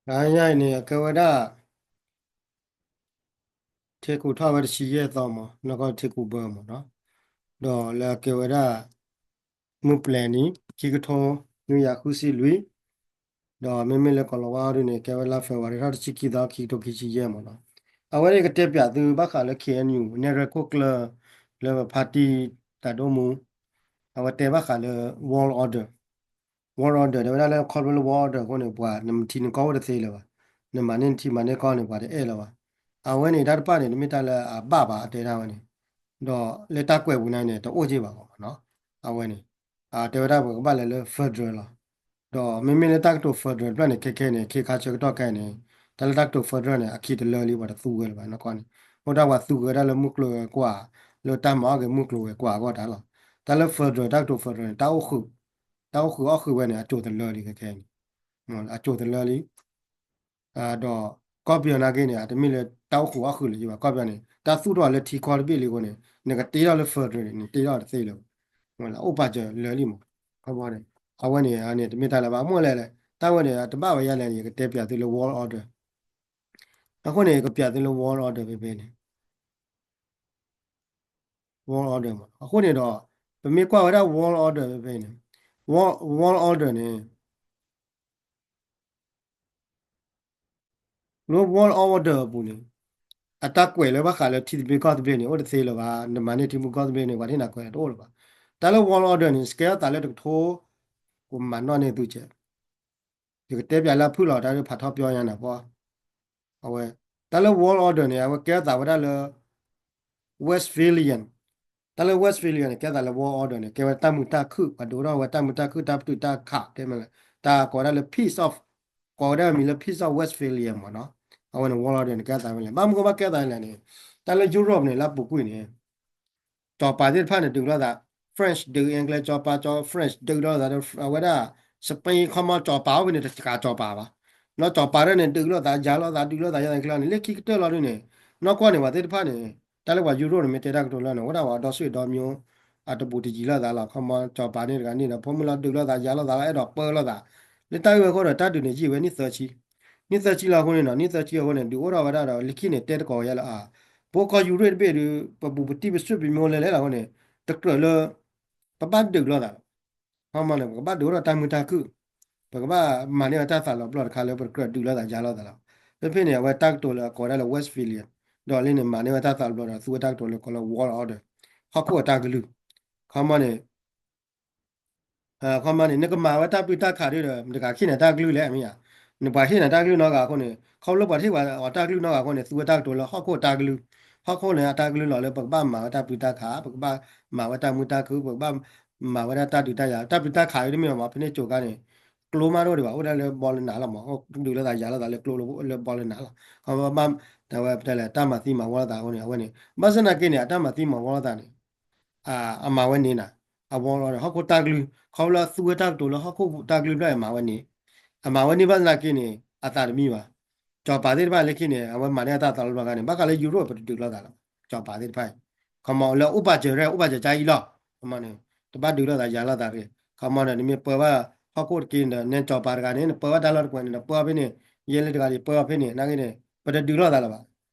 အါညါအံၤန့ၣ် အကဲဝဲဒၣ် ထ့ကူၣ်ထီၣ်ဝဲတဆံယဲၢ်သီမး နီၢ်ကီၢ်ထ့ကူၣ်ဘၢမးနီၤ, ဒီးလၢအကဲဝဲဒၣ် မုၢ်ပျဲၤနံၣ် ခံကထိ နွံကယၤဃုဆံလွံၢ်, ဒီးမ့မ့ၢ်လၢကီၢ်လီၤဝါဒုန့ၣ် ကဲဝဲလါ February ထီၣ်တဆံခံသီ ခံကထိခံဆံယဲၢ်မးနီၤ. အဝဲန့ၣ်ကတဲပၠးသုဘၣ်ဃးလၢ K N U နဲၣ်ရွဲၣ်ခိၣ်ကျၢၢ် လၢပဖါတံၢ်တၢ်ဒိၣ်မူ အဝဲတဲဘၣ်ဃးလၢ world order world order တဲဝဲဒၣ်လၢခီဖျိလၢ world order အဃိန့ၣ် ပှၤနမထံနကီၢ်အိၣ်တသ့လၢၤဘၣ်, နမၤန့ၢ်နထံမၤန့ၢ်ကီၢ်န့ၣ် ပှၤတအဲၣ်လၢၤဘၣ်. အဝဲန့ၣ်တၢ်တဖၣ်န့ၣ် တမ့ၢ်တၢ်လၢအဘၣ်ဘၣ် အတဲဒၣ်ဝဲန့ၣ်, ဒီးလၢတၢ်ကွဲးပူၤန့ၣ် တအိၣ်က့ၢ်ဘၣ်ကီးမးနီၤ. အဝဲန့ၣ် တဲဝဲဒၣ်ပကဘၣ်လဲၤလၢ federal လီၤ. ဒီးမ့မ့ၢ်လၢတၢ်ကတိၤ federal တဖျၢၣ်န့ၣ် ခဲခဲန့ၣ် ခ့ခါဆၢကတီၢ်ခဲအံၤန့ၣ် တၢ်လၢတၢ်ကတိၤ federal န့ၣ် အခံတလၢလံ ပှၤတသူဝဲလၢၤဘၣ်နီၢ်ကီၢ်န့ၣ်, အိၣ်ဒၣ်ပှၤသူဝဲဒၣ်လၢမုၢ်ကျိၤဝဲၤကွာ်, လၢတၢ်မၤအီၣ်က့ၤမုၢ်ကျိၤဝဲၤကွာ်အဂီၢ်တၢ်လီၤ. တၢ်လၢ federal တၢ်ကတိၤ federal န့ၣ် တၢ်အိၣ်ဃုာ်, တၢ်အိၣ်ဃုာ်အီၣ်ဃုာ်ဝဲန့ၣ် အစိၤတလၢလံခဲခဲအံၤန့ၣ်, အစိၤတလၢလံ ဒီးကီၢ်ပယီၤနာ်က့န့ၣ် အတမ့ၢ်လၢတၢ်အိၣ်ဃုာ်အီၣ်ဃုာ်လၢၤဘၣ်, ကီၢ်ပယီၤန့ၣ် တၢ်သူၣ်ထီၣ်လၢထံကီၢ်တဘ့ၣ်လံအဃိန့ၣ် နကတ့ထီၣ်လၢ federal န့ၣ် နတ့ထီၣ်တသ့လၢၤဘၣ်, အိၣ်ပာ်စၢၤလၢာ်လံမး, အဝဲန့ၣ် အဝဲန့ၣ် တမ့ၢ်တၢ်လၢၤဘၣ် အမိၢ်လဲၣ်လဲၣ် တၢ်ဝဲန့ၣ် တဘၣ်ဝဲယဲလဲၣ်န့ၣ် ယကတဲပၠးသုလၢ world order အဃိန့ၣ် ယကပၠးသုလၢ world order ဖဲဖဲန့ၣ် world order မး အဃိန့ၣ်ဒီး ပမ့ၢ်ကွၢ်ဝဲဒၣ် world order ဖဲဖဲန့ၣ် world order န့ၣ် လၢ world order အပူၤန့ၣ် အတၢ်ကွဲးလၢဘၣ်ဃးလၢထံသဘျ့ကီၢ်သဘျ့န့ၣ် အိၣ်တသ့လၢၤဘၣ်, နမၤန့ၢ်ထံမုၢ်ကီၢ်သဘျ့န့ၣ် ပှၤတဟ့ၣ်နၤကွဲးတအိၣ်လၢၤဘၣ်. တၢ်လၢ world order န့ၣ် ကဲထီၣ်သးလၢတကထိ ကမၤနီၣ်န့ၢ်သုကဲး ယကတဲပၠးလၢအဖုၣ်လီၤ တၢ်ဒ်ဖးထီပၠီညါနၤပှီၢ်, အဝဲ တၢ်လၢ world order န့ၣ် အဝဲကဲထီၣ်သးဝဲဒၣ်လၢ Westphalian, တၢ်လၢ Westphalian န့ၣ် ကဲထီၣ်သးလၢ world order န့ၣ် ကဲဝဲတၢ်မုာ်တၢ်ခုၣ် ပှၤဒုးအိၣ်ထီၣ်ဝဲတၢ်မုာ်တၢ်ခုၣ် တၢ်ပတုာ်တၢ်ခး တဲမလဲၣ် တၢ်ကိးဝဲဒၣ်လၢ peace of ကိးဝဲဒၣ်မံၤလၢ peace of Westphalian မးနီၤ, အဝဲန့ၣ် world order န့ၣ် ကဲထီၣ်သးဝဲလဲၣ် ဘၣ်မနုၤဃိဘၣ်ကဲထီၣ်သးလဲၣ်န့ၣ် တၢ်လၢ Europe န့ၣ် လၢအပူၤကွံာ်န့ၣ် ကၠီၤပၤသ့ၣ်တဖၣ်န့ၣ် ဒုးလိာ်သး French ဒုး English ကၠီၤပၤ ကၠီ French ဒုးလိာ်သး အဝဲဒၣ် Spain ခီမီ ကၠီၤပၤအိၣ်ဖဲန့ၣ် တကးကၠီၤပၤဘၣ်, နီၢ်ကၠီၤပၤဒၣ်န့ၣ် ဒုးလိာ်သး ယၤလိာ်သး ဒုးလိာ်သး ယၤသးကျါန့ၣ် လၢခံကတၢၢ်လီၤဒုးန့ၣ် နီၢ်ကီၢ်န့ၣ် ပှၤသ့ၣ်တဖၣ်န့ၣ် တၢ်လၢပှၤယူရိၣ်န့ၣ် မ့ၢ်တဲတၢ်ကတိၤလၢန့ၣ် အိၣ်ဒၣ်ဝဲဒီစံၣ်ဒီမၠိ အတဘူးတယံၤလိာ်သးလီၤ ခီမီ ကၠီၤပၤန့ၣ်တဂၤန့ၣ်ဒီး ဖိမုၣ်လီၤဒုးလိာ်သး ယၤလိာ်သးလီၤ အဲၣ်ဒိးပၢလိာ်သး လၢတၢ်ဂ့ၢ်ဝဲအဃိဒီး တၢ်ဒုးန့ၣ် ယံာ်ဝဲနံၣ်သၢဆံ နံၣ်သၢဆံလီၤအဃိန့ၣ်နီၤ နံၣ်သၢဆံအဃိန့ၣ် ဒုးအိၣ်ထီၣ်ဝဲဒၣ်ဒီး လၢခံန့ၣ် တဲသကိးယါလၢအါ, ပအိၣ်ကီၢ်ယူရိၣ်တဘ့ၣ်ဒုး ပဘူးပတံၢ်ပစံၣ်ပမၠိလဲၤလဲၤလီၤအဃိန့ၣ် တကြၢးလၢ ပဘၣ်ဒုးလိာ်သးလီၤ, ခီမီန့ၣ် ပကဘၣ်ဒုးအိၣ်ထီၣ်တၢ်မုာ်တၢ်ခုၣ်, ပကဘၣ်မၤန့ၢ်ဝဲတၢ်သးလီၤပျီၢ်တခါလၢပတကြၢးဒုးလိာ်သးယၤလိာ်သးလီၤ, ဖဲဖဲန့ၣ် အဝဲတၢ်ကတိၤလၢအကိးဝဲဒၣ်လၢ Westphalian ဒီးလၢန့ၣ် မၤန့ၢ်ဝဲတၢ်သးလီၤပျီၢ်ဒီး သူဝဲတၢ်ကတိၤလၢကိးလၢ world order ဟီၣ်ခိၣ်အတၢ်ကလုၢ်, ခီမီန့ၣ် ခီမီန့ၣ် နကမၤဝဲတၢ်ပတုာ်တၢ်ခးဒုးဒီး မတၤတဂၤကဟ့ၣ်နၤတၢ်ကလုၢ်လဲၣ် မ့ၢ်ဧါ, နပှၤဟ့ၣ်နၤတၢ်ကလုၢ်နီတဂၤအဃိန့ၣ် ခီဖျိပှၤတဟ့ၣ်ပှၤအီၤတၢ်ကလုၢ်နီတဂၤအဃိန့ၣ် သူဝဲတၢ်ကတိၤလၢဟီၣ်ခိၣ်အတၢ်ကလုၢ်, ဟီၣ်ခိၣ်န့ၣ်အတၢ်ကလုၢ်လီၤလၢပကဘၣ်မၤဝဲတၢ်ပတုာ်တၢ်ခး ပကဘၣ်မၤဝဲတၢ်မုာ်တၢ်ခုၣ် ပကဘၣ်မၤဝဲဒၣ်တၢ်ဒုးတၢ်ယၤ တၢ်ပတုာ်တၢ်ခးဒုးတမ့ၢ်ဘၣ်မး ဖဲန့ၣ်ကိးခါန့ၣ် ကျိမးဒိၣ်ဒံးဘၣ် အိၣ်ဒၣ်လၢဘီလၢနၤလီၤမး ဒုးလိာ်သးယၤလိာ်သးလၢကျိလၢဘီလၢနၤလီၤ, ခီမီဘၣ် တၢ်ဝဲပတဲလဲၣ် တၢ်မၤသံမၤဝီလိာ်သးအဃိန့ၣ် အဝဲန့ၣ် ဘၣ်ဆၣ်သနာ်က့န့ၣ် အတၢ်မၤသံမၤဝီလိာ်သးန့ၣ် အမၤဝဲန့ၣ်နၤ, အဝီလီၤဒီး ဟီၣ်ခိၣ်တၢ်ကလုၢ် ခီဖျိသူဝဲတၢ်ကတိၤလၢဟီၣ်ခိၣ်တၢ်ကလုၢ်ဖျၢၣ်အံၤမၤဝဲန့ၣ်, အမၤဝဲန့ၣ်ဘၣ်သနာ်က့န့ၣ် အသးတမံဘၣ်, ကၠီၤပၤသ့ၣ်တဖၣ်လၢခံန့ၣ် အဝဲမၤန့ၢ်အတၢ်သးလီၤပျီၢ်ခါန့ၣ် ဘၣ်ဃးလၢယူရိၣ်ပတဒုးလိာ်သးလီၤ, ကၠီၤပၤသ့ၣ်တဖၣ်အံၤ, ခီမီလၢအိၣ်ပာ်စၢၤရဲၣ် အိၣ်ပာ်စၢၤကါအံၤလီၤ, ခီမီန့ၣ် တဘၣ်ဒုးလိာ်သးယၤလိာ်သးရဲၣ်, ခီမီဒီး နမ့ၢ်ပၢဘၣ်ဟီၣ်ခိၣ်တက့ၢ်ဒီး နဲကၠီၤပၤတဂၤန့ၣ် နပၢဘၣ်တၢ်လီၢ်တကွဲးန့ၣ် နပၢဘၣ်ဖဲန့ၣ်, ယဲလၢတဂၤဒီးပၢဘၣ်ဖဲန့ၣ် နာ်က့န့ၣ် ပတဒုးလိာ်သးလၢၤဘၣ်,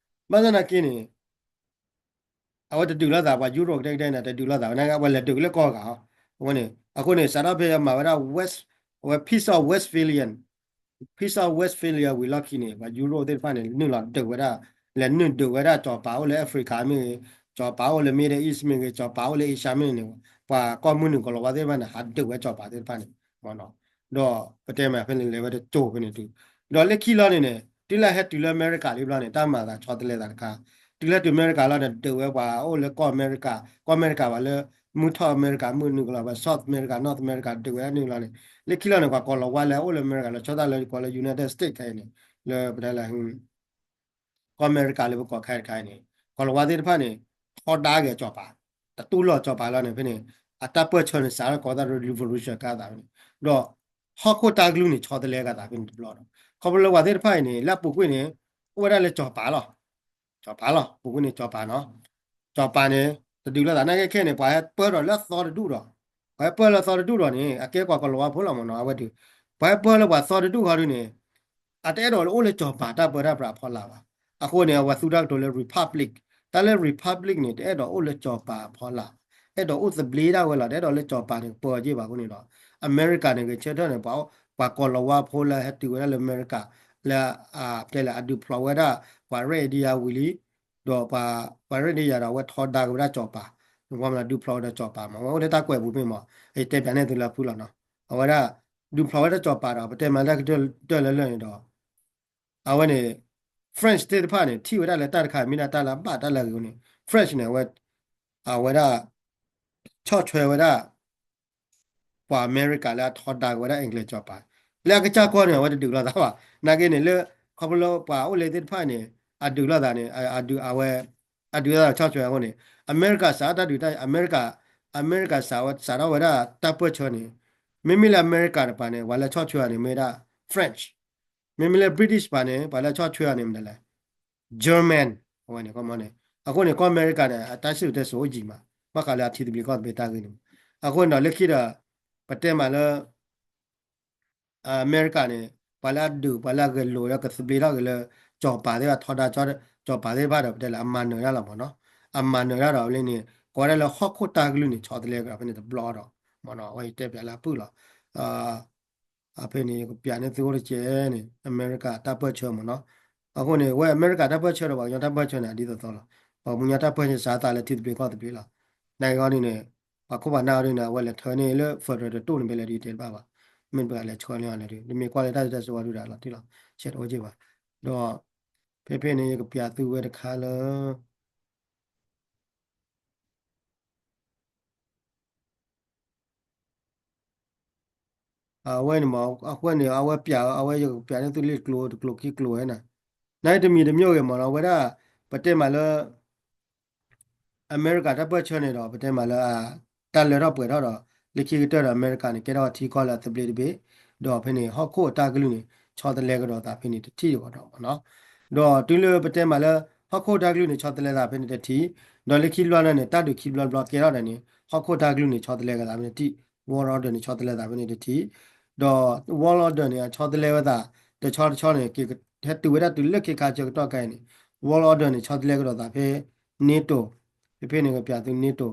ဘၣ်ဆၣ်သနာ်က့န့ၣ် အဝဲတဒုးလိာ်သး ပှၤယူရိၣ်ကတဲကတဲန့ၣ် တဒုးလိာ်သးဝဲ နာ်က့ အဝဲလဲၤဒုးလၢကီၢ်ဂၤအီၤ, အဃိန့ၣ် အဃိန့ၣ် စးထီၣ်ဖဲအမၤဝဲဒၣ် West အဝဲ Peace of Westphalian, Peace of Westphalia ဝံၤလီၢ်ခံန့ၣ် ပှၤယူရိၣ်သ့ၣ်တဖၣ်န့ၣ် နုာ်လီၤဒုးဝဲဒၣ်, လဲၤနုာ်ဒုးဝဲဒၣ် ကၠီၤပၤအိၣ်လၢ Africa မ့ၢ်ဂ့ၤ, ကၠီၤပၤအိၣ်လၢ Middle East မ့ၢ်ဂ့ၤ, ကၠီၤပၤအိၣ်လၢ Asia မ့ၢ်ဂ့ၤန့ၣ် ပှၤကီၢ်မုၢ်နုာ်ကီၤလၤဝါသ့ၣ်တဖၣ်န့ၣ် ဟးဒုးဝဲကၠီၤပၤသ့ၣ်တဖၣ်န့ၣ်, ဒီးပတဲမးဖဲန့ၣ် လဲၤဝဲတကၠိၤဖဲန့ၣ်တုၤ, ဒီးလၢခံလီၤန့ၣ်န့ၣ် တုၤလၢဟဲတုၤလၢအမဲရကၤလံဘျီန့ၣ် တၢ်မၤသးဆီတလဲသးတခါ, တုၤလၢတုၤအမဲရကၤလီၤန့ၣ် ဒုးဝဲပှၤအိၣ်လၢကီၢ်အမဲရကၤ, ကီၢ်အမဲရကၤဘၣ်လၢ မုၢ်ထီၣ်အမဲရကၤ မုၢ်နုာ်ကီၤလၤဝါ South America, North America ဒုးဝဲနုာ်လီၤန့ၣ်, လၢခံလီၤန့ၣ် ပှၤကီၤလၤဝါလၢအအိၣ်လၢအမဲရကၤလၢဆီတလဲကိးလၢ United States ခဲအံၤန့ၣ်, လၢပတဲလၢ ကီၢ်အမဲရကၤလၢပကိးခဲတခါအံၤန့ၣ် ကီၤလၤဝါသ့ၣ်တဖၣ်န့ၣ် ထီဒါက့ၤကၠီၤပၤ, တတူၢ်လိာ်ကၠီၤပၤလီၤန့ၣ် ဖဲန့ၣ် အတၢ်ပၢၢ်ဆၢန့ၣ် စးထီၣ်ကိးသးဒီး revolution ကသးဖဲန့ၣ်, ဒီးဟီၣ်ခိၣ်တၢ်ကလုၢ်န့ၣ် ဆီတလဲကသးဖဲန့ၣ်တဘျီဒီး ခီဖျိလၢပှၤသ့ၣ်တဖၣ်အံၤန့ၣ် လၢအပူၤကွံာ်န့ၣ် အိၣ်ဝဲဒၣ်လၢကၠီၤပၤလီၤ, ကၠီၤပၤလီၤ, ပူၤကွံာ်န့ၣ်ကၠီၤပၤနီၤ, ကၠီၤပၤန့ၣ် တဒုးလိာ်သးနာ်က့ခဲန့ၣ် ပှၤဟဲပၢၢ်ဒီးလၢအသီတဒူၣ်ဒီး, ပှၤဟဲပၢၢ်လၢအသီတဒူၣ်ဒီးန့ၣ် အကဲပှၤကီၤလၤဝါဖိလီၤမးနီၤ အဝဲဒုး, ပှၤဟဲပၢၢ်လၢပှၤသီတဒူၣ်ခီဒုးန့ၣ် အတအဲၣ်ဒိးအိၣ်လၢစီၤပၤတၢ်ပၢတၢ်ပြးအဖီလာ်ဘၣ်. အဃိန့ၣ် အဝဲသူတၢ်ကတိၤလၢ republic, တၢ်လၢ republic န့ၣ် တအဲၣ်ဒိးအိၣ်လၢစီၤပၤအဖီလာ်, အဲၣ်ဒိးအိၣ်သဘျ့ဒၣ်ဝဲလီၤ. တအဲၣ်ဒိးလၢစီၤပၤန့ၣ် ပၢအီၤက့ၢ်ဘၣ်အဃိန့ၣ်ဒီး အမဲရကၤန့ၣ် ဂဲၤဆၢထၢၣ်န့ၣ် ပှၤ ပှၤကီၤလၤဝါဖိလၢဟဲတုၤဝဲဒၣ်လၢအမဲရကၤ လၢ တဲလဲၣ် အဒုးဖျိးဝဲဒၣ် ပှၤရဲၣ်အ့ဒံယါဝံၤလံ, ဒီးပှၤ ပှၤရဲၣ်အ့ဒံယါဒီး အဝဲထီဒါက့ၤဝဲဒၣ်စီၤပၤ, နကွၢ်မး ဒုးဖျိးဝဲဒၣ်စီၤပၤမး အဝဲအိၣ်လၢတၢ်ကွဲးပူၤမ့ၢ်မး, ယတဲပၠးန့ၢ်သုလၢဖုလီၤနီၤ. အဝဲဒၣ် ဒုးဖျိးဝဲဒၣ်စီၤပၤဒီး ပတဲမးလၢကတၢၢ်လၢလၢာ်န့ၣ်ဒီး အဝဲန့ၣ် French သ့ၣ်တဖၣ်န့ၣ် ထံၣ်ဝဲဒၣ်လၢတၢ်တခါမ့ၢ်ဒၣ်တၢ်လၢအဘၣ်တၢ်လၢအဂ့ၤန့ၣ် French န့ၣ် အဝဲ အဝဲဒၣ် ဆီၣ်ထွဲဝဲဒၣ် ပှၤအမဲရကၤလၢအထီဒါက့ၤဝဲဒၣ် English စီၤပၤ, လၢအကစၢ်ကီၢ်န့ၣ် အဝဲတဒုးလိာ်သးဘၣ်. နာ်က့န့ၣ်လၢ ခီဖျိလၢပှၤအိၣ်လၢသ့ၣ်တဖၣ်န့ၣ် အဒုးလိာ်သးန့ၣ် အဒုးအဝဲ အဒုးလိာ်သးဆီၣ်ထွဲအဃိန့ၣ် အမဲရကၤစးတၢ်ဒုးတၢ် အမဲရကၤ အမဲရကၤစးဝဲ စးထီၣ်ဝဲဒၣ်တၢ်ပၢၢ်ဆၢန့ၣ် မ့မ့ၢ်လၢအမဲရကၤတပၤန့ၣ် ပှၤလၢဆီၣ်ထွဲအီၤန့ၣ် မ့ၢ်ဝဲဒၣ် French, မ့မ့ၢ်လၢ British တပၤန့ၣ် ပှၤလၢဆီၣ်ထွဲအီၤန့ၣ် မနုၤလဲၣ် German အဝဲန့ၣ် ကီၢ်မီန့ၣ် အဃိန့ၣ် ကီၢ်အမဲရကၤန့ၣ် အတၢ်စံၣ်စိၤတဲစိၤအိၣ်ယံၤမး ဘၣ်ဃးလၢအထံသဘျ့ကီၢ်သဘျ့တၢ်ဂ့ၢ်န့ၣ်မး. အဃိန့ၣ်ဒီး လၢခံဒီး ပတဲမးလၢ အမဲရကၤန့ၣ် ပှၤလၢအဒုး ပှၤလၢအဂဲၤလိာ်ဒီးကသဘျ့ထီၣ်က့ၤလၢ စီၤပၤသ့ၣ်တဖၣ်ထီဒါ စီၤပၤသ့ၣ်တဖၣ်ဒီး ပတဲလၢအမၤနၢၤတၢ်လီၤမးနီၤ. အမၤနၢၤတၢ်ဒီးလၢန့ၣ် ကိးဝဲဒၣ်လၢဟီၣ်ခိၣ်တၢ်ကလုၢ်န့ၣ် ဆီတလဲကဒီးဖဲန့ၣ်တဘျီဒီး မးနီၤ အဝဲယတဲပၠးလၢအဖုၣ်လီၤ. အဖဲန့ၣ် ယကပၠးန့ၢ်သုအိၣ်တက့ၢ်န့ၣ် အမဲရကၤတၢ်ပၢၢ်ဆၢမးနီၤ. အဃိန့ၣ် ဝဲအမဲရကၤတၢ်ပၢၢ်ဆၢဒီး ပှၤကညီတၢ်ပၢၢ်ဆၢန့ၣ် အဒ်သိးသိးလီၤ. ပှၤကညီတၢ်ပၢၢ်ဆၢစးသးလၢထံသဘျ့ကီၢ်သဘျ့လီၤ. နာ်က့အီၤဒ်န့ၣ် ပှၤခိၣ်ပှၤနၢ်အီၤဒ်န့ၣ် အဝဲလဲၤထၢန့ၢ်လၢ federal တတိၢ်န့ၣ်ဖဲလဲၣ်ဒ်တဲတဘၣ်ဘၣ်. မ့ၢ်ပှၤလဲၤဆှၢန့ၢ်အီၤလဲၣ်ဒ် တမ့ၢ်ကွၢ်လၢတၢ်စံၣ်စိၤတဲစိၤဝဲဒုးဒီးလီၤတံၢ်လီၤ ဆဲးတအိၣ်က့ၢ်ဘၣ်. ဒီး ဖဲဖဲန့ၣ် ယကပၠးသုဝဲတခါလၢ အဝဲန့ၣ်မး အဃိန့ၣ် အဝဲပၠး အဝဲယကပၠးန့ၢ်သုလၢကျိၤတကျိၤခံကျိၤဝဲန့ၣ် နတမံၤတမံၤဂ့ၤမးနီၤ အဝဲဒၣ် ပတဲမးလၢ အမဲရကၤတၢ်ပၢၢ်ဆၢန့ၣ်ဒီး ပတဲမးလၢ တၢ်လၢထီၣ်ပှဲၤထီၣ်ဒီး လၢခံကတၢၢ်ဒီးအမဲရကၤန့ၣ် ကဲထီၣ်ထံကီၢ်လၢအသဘျ့တဘ့ၣ်, ဒီးဖဲန့ၣ် ဟီၣ်ခိၣ်အတၢ်ကလုၢ်န့ၣ် ဆီတလဲကဒီးသးဖဲန့ၣ်တထံၣ်ဒီးမးနီၤ. ဒီးတုၤလၢပတဲမးလၢ ဟီၣ်ခိၣ်တၢ်ကလုၢ်န့ၣ် ဆီတလဲသးဖဲန့ၣ်တထံၣ်, ဒီးလၢခံဘျီလၢန့ၣ် တၢ်ဒုးခံဘျီတဘျီကဲထီၣ်ဒီးန့ၣ် ဟီၣ်ခိၣ်တၢ်ကလုၢ်န့ၣ် ဆီတလဲကဒီးသးဖဲန့ၣ်တထံၣ်, world order န့ၣ် ဆီတလဲသးဖဲန့ၣ်တထံၣ်, ဒီး world order န့ၣ် အဆီတလဲဝဲသး တဆီတဆီန့ၣ် ကဟဲတုၤဝဲဒၣ်တုၤလၢခဲခါဆၢကတီၢ်ခဲအံၤန့ၣ် world order န့ၣ် ဆီတလဲကဒီးသးဖဲ NATO, ဖဲဖဲန့ၣ် ကပၠးသု NATO,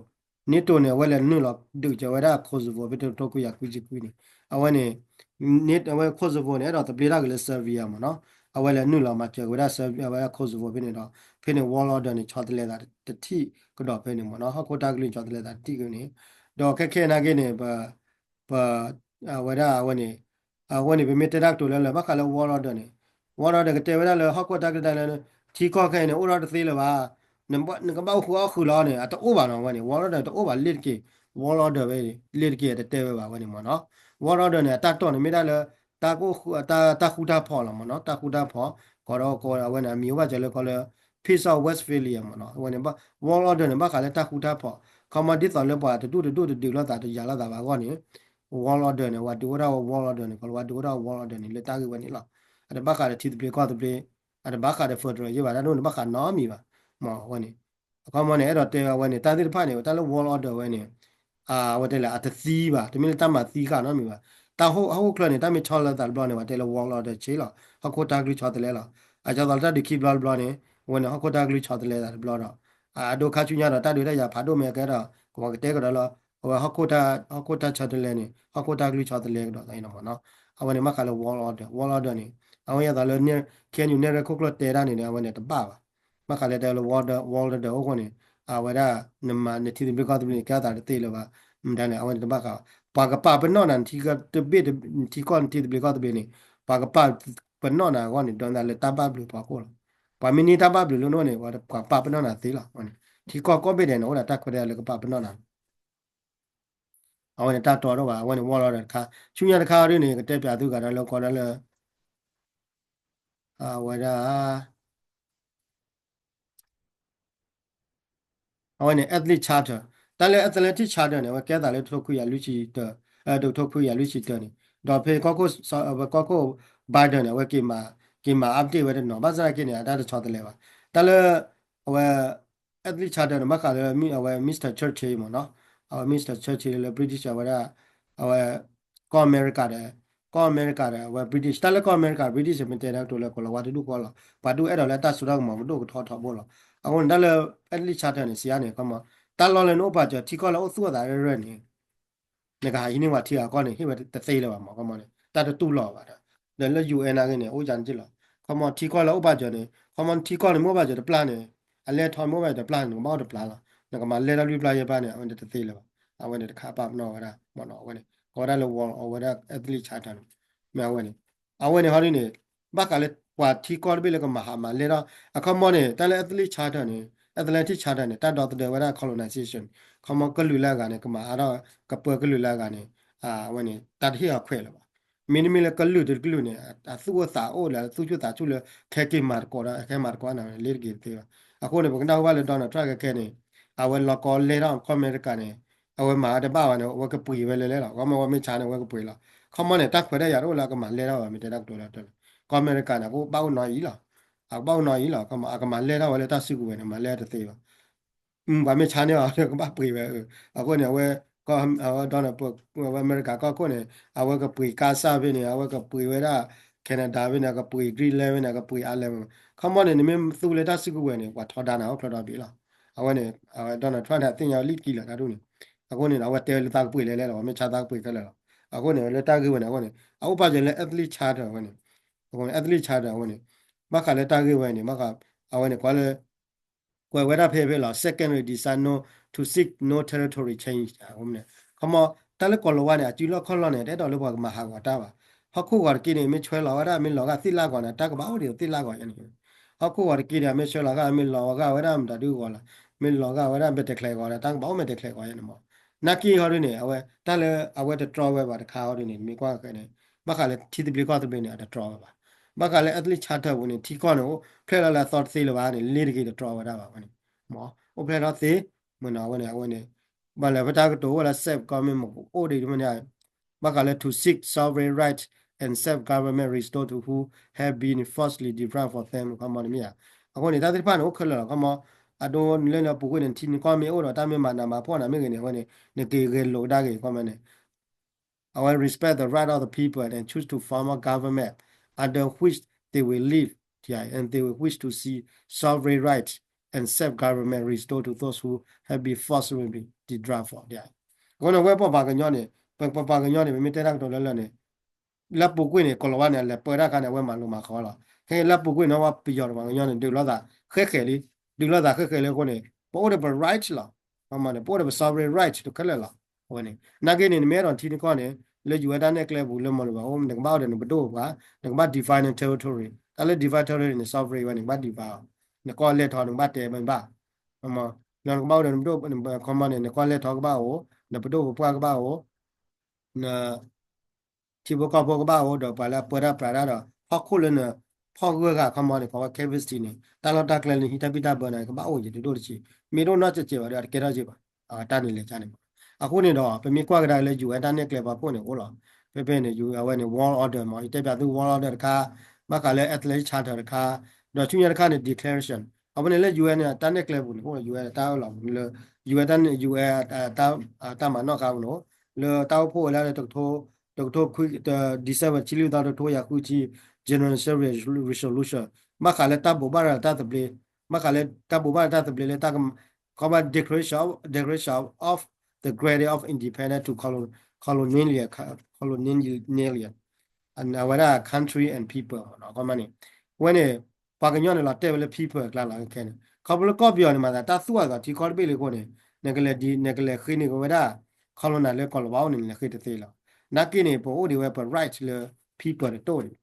NATO န့ၣ် အဝဲလဲၤနုာ်လီၤဒုးစၢၤဝဲဒၣ် Kosovo ဖဲတကထိခွံကယၤခွံဆံခွံန့ၣ်, အဝဲန့ၣ် အဝဲ Kosovo န့ၣ် အဲၣ်ဒိးသဘျ့ထီၣ်က့ၤလၢ Serbia မးနီၤ, အဝဲလဲၤနုာ်လီၤမၤစၢၤက့ၤဝဲဒၣ် Serbia ဝဲဒၣ် Kosovo ဖဲန့ၣ်ဒီး ဖဲန့ၣ် world order န့ၣ် ဆီတလဲသးတထံၣ်ကဒီးဖဲန့ၣ်မးနီၤ, ဟီၣ်ခိၣ်တၢ်ကလုၢ်န့ၣ် ဆီတလဲသးတထံၣ်ကန့ၣ်, ဒီးခဲခဲနာ်က့န့ၣ် ပ ပ အဝဲဒၣ်အဝဲန့ၣ် အဝဲန့ၣ် ပမ့ၢ်တဲတၢ်ကတိၤလၢလၢ ဘၣ်ဃးလၢ world order န့ၣ်, world order ကတဲဝဲဒၣ်လၢဟီၣ်ခိၣ်တၢ်ကလုၢ်တၢ်လၢ ထံကီၢ်ခဲအံၤန့ၣ် အိၣ်ထီၣ်တသ့လၢၤဘၣ်, နဘၣ်အိၣ်ဃုအီၣ်ဃုာ်လီၤန့ၣ် အတအိၣ်ဘၣ်နီၤ, အဝဲန့ၣ် world order တအိၣ်ဘၣ်လ့ၣ်တက့ၢ်, world order ဝဲ လ့ၣ်တက့ၢ် အတတဲဝဲဘၣ်ဝဲန့ၣ်မးနီၤ, world order န့ၣ် အတၢ်တီၢ်န့ၣ်မ့ၢ်ဒၣ်လၢ တၢ်ဃူတၢ်ဖိးလီၤမးနီၤ, တၢ်ဃူတၢ်ဖိး, ကီးဒီးကီးအဝဲန့ၣ် အမံၤအိၣ်ဘၣ်စၢၤလၢကီးလၢ Peace of Westphalia မးနီၤ, အဝဲန့ၣ် world order န့ၣ် ဘၣ်ဃးလၢတၢ်ဃူတၢ်ဖိး, ခီမီဒ်သိးလၢပှၤတဒူၣ်တဒူၣ်တဒုးလိာ်သးတယာ်လိာ်သးဘၣ်အဂီၢ်န့ၣ် world order န့ၣ် ဝဲဒုးအိၣ်ဒၣ်ဝဲ world order န့ၣ် ကီးလၢဝဲဒုးအိၣ်ဒၣ်ဝဲ world order န့ၣ် လၢတၢ်ဂ့ၢ်ဝဲန့ၣ်လီၤ, အတဘၣ်ဃးဒီးထံသဘျ့ကီၢ်သဘျ့, အတဘၣ်ဃးဒီး federal ယ့ၢ်ဘၣ် တၢ်ဒိၣ်န့ၣ်ဘၣ်ဃးနီတမံၤဘၣ်, မ့ၢ်အဝဲန့ၣ် အခီမီန့ၣ် အဲၣ်ဒိးတဲဝဲန့ၣ် တၢ်သ့ၣ်တဖၣ်န့ၣ် တၢ်လၢ world order ဝဲန့ၣ် အဝဲတဲလၢ အတသံဘၣ်, တမ့ၢ်လၢတၢ်မၤသံဃာ်နီတမံၤဘၣ်, တၢ်ဟီၣ်ခိၣ်ချၢန့ၣ် တၢ်မ့ၢ်ဆီတလဲသးတဘျီန့ၣ် ပှၤတဲလၢ world order ဆ့လီၤ, ဟီၣ်ခိၣ်တၢ်ကလုၢ်ဆီတလဲလီၤ, အဒ်သိးလၢတၢ်ဒုးခံဘျီတဘျီန့ၣ် အဝဲန့ၣ် ဟီၣ်ခိၣ်တၢ်ကလုၢ်ဆီတလဲသးတဘျီဒီး အဒိခါဆူညါဒီး တၢ်ဒုးတၢ်ယၤဖးဒိၣ်မ့ၢ်ကဲဒီး ကဝီၤကတဲကဒီးလၢ အဝဲဟီၣ်ခိၣ်တၢ် ဟီၣ်ခိၣ်တၢ်ဆီတလဲန့ၣ် ဟီၣ်ခိၣ်တၢ်ကလုၢ်ဆီတလဲကဒီးသးအံၤလီၤမ့ၢ်နီၤ, အဝဲန့ၣ် ဘၣ်ဃးလၢ world order, world order န့ၣ် အဝဲယသးလၢ KNU နဲၣ်ရဲၣ်ခိၣ်ကျၢၢ်တဲဒၣ်န့ၣ် အဝဲန့ၣ်တဘၣ်ဘၣ်, ဘၣ်ဃးလၢတဲလၢ world order, world order အိၣ်ဃိန့ၣ် အဝဲဒၣ် နမၤနထံသဘျ့ကီၢ်သဘျ့န့ၣ် ကဲအသးတသ့လၢၤဘၣ်, မတၤန့ၣ် အဝဲန့ၣ်တဘၣ်ဃးဘၣ်, ပှၤကပာ်ပနီၣ်နၤ နထံကီၢ်တဘ့ၣ် နထံကီၢ်နထံသဘျ့ကီၢ်သဘျ့န့ၣ် ပှၤကပာ်ပနီၣ်နၤအဂီၢ်န့ၣ် ဒီးနသးလၢတၢ်ဘၣ်ဘျုးဖီခိၣ်လီၤ, ပှၤမ့ၢ်န့ၢ်တၢ်ဘၣ်ဘျုးလၢနအိၣ်န့ၣ် ပှၤပာ်ပနီၣ်နၤသ့လီၤ, အဝဲန့ၣ် ထံကီၢ်ကိးဘ့ၣ်ဒဲးန့ၣ် အိၣ်ဒီးတၢ်ခွဲးတၢ်ယာ်လၢကပာ်ပနီၣ်နၤ အဝဲန့ၣ်တၢ်တီတအိၣ်ဘၣ်, အဝဲန့ၣ် world order တခါ, ဆူညါတခါဒ်န့ၣ် ကတဲပၠးသုဂၤဒီးလၢကီးဒီးလၢ အဝဲဒၣ် အဝဲန့ၣ် Athletic Charter, တၢ်လၢ Athletic Charter န့ၣ် အဝဲကဲသးလၢ တကထိခွံကယၤလွံၢ်ဆံတၢ, တကထိခွံကယၤလွံၢ်ဆံတၢန့ၣ်, ဒီးဖဲကီၢ်ခိၣ် ဝဲကီၢ်ခိၣ် Biden န့ၣ် အဝဲက့ၤမၤ က့ၤမၤ update ဝဲတနီၤ, ဘၣ်ဆၣ်သနာ်က့န့ၣ် အတၢ်တဆီတလဲဘၣ်, တၢ်လၢ အဝဲ Athletic Charter န့ၣ် ဘၣ်ဃးလၢ အဝဲ Mr Churchill မ့ၢ်နီၤ, အဝဲ Mr Churchill လၢ British အဝဲဒၣ် အဝဲ ကီၢ်အမဲရကၤဒီး ကီၢ်အမဲရကၤဒီး အဝဲ British တၢ်လၢကီၢ်အမဲရကၤ British မ့ၢ်တဲတၢ်ကတိၤလၢ ကိၤလၤဝါတဒူၣ်ဃီလီၤ. ပှၤဒူၣ်အဲၣ်ဒိးလၢတၢ်စိတၢ်ကမီၤကဒိၣ်ကထီထီဘိလီၤ. အဃိန့ၣ် တၢ်လၢ Ethnic Charter န့ၣ် စံးယါန့ၣ် ခီမီ တၢ်လီၢ်လၢနအိၣ်ပာ်စၢၤထံကီၢ်လၢအိၣ်သူၣ်အသးရဲၣ်ရဲၣ်န့ၣ် နကဟးဟံးန့ၢ်ပှၤထံဂၤကီၢ်န့ၣ် ဟ့ၣ်ဝဲတသ့လၢၤဘၣ်မး ခီမီန့ၣ် တၢ်တတူၢ်လိာ်ဘၣ်ဒီး ဒီးလၢ ယူၣ်အ့ၣ် နာ်က့န့ၣ် အိၣ်ယါန့ၣ်လီၤ. ခီမီထံကီၢ်လၢအိၣ်ပာ်စၢၤန့ၣ် ခီမီထံကီၢ်န့ၣ် မ့ၢ်အိၣ်ပာ်စၢၤတပျၢ်န့ၣ် အလဲၢ်ထီၣ်မ့ၢ်အိၣ်ပာ်စၢၤတပျၢ်န့ၣ် နကဘၣ်အိၣ်တပျၢ်လီၤ. နကမၤလဲၢ်ထီၣ်လွံၢ်ပျၢ်ယဲၢ်ပျၢ်န့ၣ် အဝဲန့ၣ်တသ့လၢၤဘၣ်. အဝဲန့ၣ်တခါပာ်ပနီၣ်ဝဲဒၣ်မ့ၢ်နီၤ အဝဲန့ၣ် ကိးဝဲဒၣ်လၢ ဝီ အဝဲဒၣ် Ethnic Charter န့ၣ် မ့ၢ်အဝဲန့ၣ် အဝဲန့ၣ်ဟီဒ်န့ၣ် ဘၣ်ဃးလၢပှၤထံကီၢ်တဘ့ၣ်လၢကမၤဟးမၤလဲၢ်ထီၣ် အခီမီန့ၣ် တၢ်လၢ Ethnic Charter န့ၣ် Atlantic Charter န့ၣ် တၢ်ဒီသဒၢဝဲဒၣ် colonization ခီမီကလုာ်လၢအဂၤန့ၣ် ကမၤအါထီၣ် ကပၢကလုာ်လၢအဂၤန့ၣ် အဝဲန့ၣ် တၢ်တဟ့ၣ်အီၤခွဲးလၢၤဘၣ်. မ့တမ့ၢ်လၢကလုာ်တကလုာ်န့ၣ် အသူၣ်အိၣ်သးအိၣ်လၢ သူၣ်ဆူၣ်သးဆူၣ်လၢ ခဲက့ၤမၤသကိးဒီး ခဲမၤသကိးနၤလ့ၤတက့ၤတသ့ဘၣ်. အဃိန့ၣ် ပကနၣ်ဟူဘၣ်လၢ Donald Trump ခဲခဲန့ၣ် အဝဲလီၤကီလဲၢ်ထီၣ်ကီၢ်အမဲရကၤန့ၣ် အဝဲမၤအါတဘၣ်ဘၣ်န့ၣ် အဝဲကပှ့ၤဝဲလဲၤလဲၤလီၤ. ခီမီဝဲမ့ၢ်ဆါန့ၣ် အဝဲကပှ့ၤလီၤ. ခီမီန့ၣ် တၢ်ခွဲးတၢ်ယာ်တအိၣ်လၢအကမၤလဲၢ်ထီၣ်ဝဲ မ့ၢ်တဲတၢ်ကတိၤလၢ ကီၢ်အမဲရကၤန့ၣ် အကဘၣ်အိၣ်နီၤအံၤလီၤ. အကဘၣ်အိၣ်နီၤအံၤလီၤ. ခီမီ အကမၤလဲၢ်ထီၣ်ဝဲလၢတၢ်စုကဝဲၤန့ၣ် မၤလဲၢ်တသ့ဘၣ်. ပှၤမ့ၢ်ဆါန့ၢ်အီၤ ကဘၣ်ပှ့ၤဝဲ. အဃိန့ၣ် အဝဲ ကီၢ် အဝဲ Donald ဝဲအမဲရကၤကီၢ်ခိၣ်န့ၣ် အဝဲကပှ့ၤကါစၢ်ဖဲန့ၣ် အဝဲကပှ့ၤဝဲဒၣ် Canada ဖဲန့ၣ် ကပှ့ၤ Greenland ဖဲန့ၣ် ကပှ့ၤ Ireland ဖဲန့ၣ် ခီမီန့ၣ် နမ့ၢ်သူလၢတၢ်စုကဝဲၤန့ၣ် ပှၤထီဒါနၤအိၣ်ဖျဲၣ်ထီၣ်ဘ့ၣ်လီၤ. အဝဲန့ၣ် အဝဲ Donald Trump န့ၣ် အသ့ၣ်ညါလံတကံလီၤတၢ်ဒ်န့ၣ်. အဃိန့ၣ် အဝဲတဲလၢသးကပှ့ၤလဲၤလဲၤလီၤ ပှၤမ့ၢ်ဆါသးကပှ့ၤခဲလၢာ်လီၤ. အဃိန့ၣ် လၢတၢ်ဂ့ၢ်ဝဲန့ၣ် အဃိန့ၣ် အအိၣ်ပာ်စၢၤလၢ Ethnic Charter ဝဲန့ၣ် အဃိန့ၣ် Ethnic Charter အဝဲန့ၣ် ဘၣ်ဃးလၢတၢ်ဂ့ၢ်ဝဲန့ၣ် ဘၣ်ဃး အဝဲန့ၣ် ကွၢ်လၢ ကွဲးဝဲဒၣ်ဖဲဖဲလီၤ secondly decide no to seek no territory change န့ၣ် ခီမီ တၢ်လၢကိၤလၤဝါန့ၣ် အစုလီၢ်ခီၣ်လီၢ်န့ၣ် တအဲၣ်ဒိးလၢပှၤကမၤဟးဂီၤတၢ်ဘၣ်. ဟီၣ်ခိၣ်ဂီၤတက့ၢ်န့ၣ် မ့ၢ်ဆွဲလီၤဝဲဒၣ် မ့ၢ်လီၤဂာ်သ့ၣ်လၢဂီၤန့ၣ် တၢ်ကဘၣ်အိၣ်ဒံးသ့ၣ်လၢဂီၤယဲန့ၣ် ဟီၣ်ခိၣ်ဂီၤတက့ၢ်န့ၣ် မ့ၢ်ဆွဲလီၤဂာ် မ့ၢ်လီၤဂာ်ဝဲဒၣ်မတၤဒုဂီၤလီၤ မ့ၢ်လီၤဂာ်ဝဲဒၣ်မဲာ်တဲၤချဲးဂီၤဒီး တၢ်ကဘၣ်အိၣ်မဲာ်တဲၤချဲးဂီၤယဲန့ၣ်မး. နာ်က့ဟီဒ်န့ၣ် အဝဲ တၢ်လၢအဝဲတတြီဝဲဘၣ်တခါဟီဒ်န့ၣ် မ့ၢ်ကွၢ်ခဲန့ၣ် ဘၣ်ဃးလၢထံသဘျ့ကီၢ်သဘျ့န့ၣ် အတတြီဝဲဘၣ်. ဘၣ်ဃးလၢ Ethnic Charter ပူၤန့ၣ် ထံကီၢ်န့ၣ် အိၣ်ဖျဲၣ်လီၤလၢအသီတသ့လၢၤဘၣ်န့ၣ် လ့ၤတဂ့ၤတတြီဝဲဒၣ်ဘၣ်ဝဲန့ၣ် မ့ၢ်အိၣ်ဖျဲၣ်ထီၣ်သ့ မ့ၢ်နီၤ အဝဲန့ၣ် အဝဲန့ၣ် ဘၣ်လၢဖဲတၢ်ကတိၤအိၣ်လၢ self government မ့ၢ်အိၣ်ဒံးမ့ၢ်န့ၣ် ဘၣ်ဃးလၢ to seek sovereign right and self government restore to who have been forcibly deprived for them ခီမီတမ့ၢ်ဧါ. အဃိန့ၣ် တၢ်သ့ၣ်တဖၣ်န့ၣ် အိၣ်ခဲလၢာ်လီၤ ခီမီ အဒိလၢနပူၤကွံာ်န့ၣ် ထံနကီၢ်မ့ၢ်အိၣ်ဒီး တၢ်မ့ၢ်မၤနးမၤဖှီၣ်နၤမ့ၢ်ဂ့ၤန့ၣ် အဝဲန့ၣ် နက့ၤဂဲၤလိာ်ကဒါက့ၤ ခီမီန့ၣ် အဝဲ respect the right of the people and choose to form a government under which they will live, yeah, and they will wish to see sovereign rights and self-government restored to those who have been forcibly deprived for, yeah. အဃိန့ၣ် အဝဲပပှၤကညီန့ၣ် ပပှၤကညီန့ၣ် ပမ့ၢ်တဲတၢ်ကတိၤလၢလၢန့ၣ် လၢပူၤကွံာ်န့ၣ် ကိၤလၤဝါန့ၣ် အလဲၤပၢတၢ်အခါန့ၣ် အဝဲမၤလိမၤဃီလီၤ. ခဲအံၤလၢပူၤကွံာ်န့ၣ် ပှၤပယီၤဒီးပှၤကညီန့ၣ် ဒုးလိာ်သးဃဲဃဲးလံ, ဒုးလိာ်သးဃဲဃဲးလံအဃိန့ၣ် ပအိၣ်ဒီးပ right လီၤ. မ့ၢ်န့ၣ် ပအိၣ်ဒီးပ sovereign right တခဲလၢာ်လီၤ. အဝဲန့ၣ် နာ်က့န့ၣ် နမ့ၢ်အဲၣ်ဒိးထံနကီၢ်န့ၣ် လၢ ယူၣ်အဲၣ် တၢ်နဲၣ်ကျဲပူၤ လၢမၤလိဘၣ်အိၣ် နကဘၣ်အိၣ်ဒီးနပဒိၣ်ပပှၢ်, နကဘၣ် define န territory, တၢ်လၢ define territory န့ၣ် sovereign ဝဲန့ၣ် နကဘၣ် define အီၤ, နကီၢ်လဲၢ်ထီၣ် နကဘၣ်တဲဘၣ်, လၢနကဘၣ်အိၣ်ဒီးနပဒိၣ် ခီမီန့ၣ် နကီၢ်လဲၢ်ထီၣ်ကဘၣ်အိၣ်, နပဒိၣ်ပပှၢ်ကဘၣ်အိၣ်, န ထံဖိကီၢ်ဖိကဘၣ်အိၣ်ဒီးပှၤလၢအပၢတၢ်ပြးတၢ်ဒီး ဟီၣ်ခိၣ်လၢနဖီၣ်ဂၢၢ်ဂၤ ခီမီန့ၣ် ကိးဝဲ capacity န့ၣ် တၢ်လီၢ်တၢ်ကျဲလၢနဟံးတၢ်ဘံၣ်တၢ်ဘၢန့ၣ် ကဘၣ်အိၣ်ယံၤတဒိၣ်တဆံး, မ့ၢ်တအိၣ်နီတစဲးစဲးဘၣ်ဒီး အတကဲထီၣ်စ့ၢ်ဘၣ်, အတၢ်န့ၣ်လဲၤကၢ်န့ၣ်မး. အဃိန့ၣ်ဒီး ပမ့ၢ်ကွၢ်ကဒါက့ၤလၢ ယူၣ်အဲၣ် တၢ်နဲၣ်ကျဲပှၤခိၣ်န့ၣ်အိၣ်လီၤ. ဖဲဖဲန့ၣ် အဝဲန့ၣ် world order မး ယတဲပၠးသု world order တခါ, ဘၣ်ဃးလၢ Atlantic Charter တခါ, ဒီးဆူညါတခါန့ၣ် declaration အဝဲန့ၣ်လၢ ယူၣ်အဲၣ် န့ၣ် တၢ်နဲၣ်ကျဲပူၤန့ၣ် အိၣ် ယူၣ်အဲၣ် တၢ်အၢၣ်လီၤပူၤလၢ ယူၣ်အဲၣ် တၢ် ယူၣ်အဲၣ် တၢ်မၤနီၣ်ဃါပူၤန့ၣ် လၢတၢ်အိၣ်ဖှိၣ်ဝဲလၢ တကထိခွံ December တဆံလွံၢ်သီ တကထိယၤဃုဆံ General Assembly resolution ဘၣ်ဃးလၢတၢ်ဘိးဘၣ်ရၤတၢ်သဘျ့, ဘၣ်ဃးလၢတၢ်ဘိးဘၣ်ရၤတၢ်သဘျ့လၢတၢ် ခီမီ declaration of, declaration of the granting of independence to colon, colonial, colonial အဝဲဒၣ် country and people မ့ၢ်နီၤ ခီမီန့ၣ်, အဝဲန့ၣ် ပှၤကညီန့ၣ်လီၤတဲာ်ဝဲလၢ people အကျါလီၤခဲန့ၣ်, ခီဖျိလၢကီၢ်ပယီၤန့ၣ်မၤသး တၢ်သူၣ်အသးထံကီၢ်တဘ့ၣ်လံအဃိန့ၣ် နကလဲၤဒ် နကလဲၤဃ့န့ၢ်က့ၤဝဲဒၣ် colonial လၢကိၤလၤဝါအိၣ်န့ၣ် နလဲၤဃ့တသ့လီၤ. နာ်က့န့ၣ် ပအိၣ်ဒံးဝဲပ right လၢ people တတိၢ်န့ၣ်,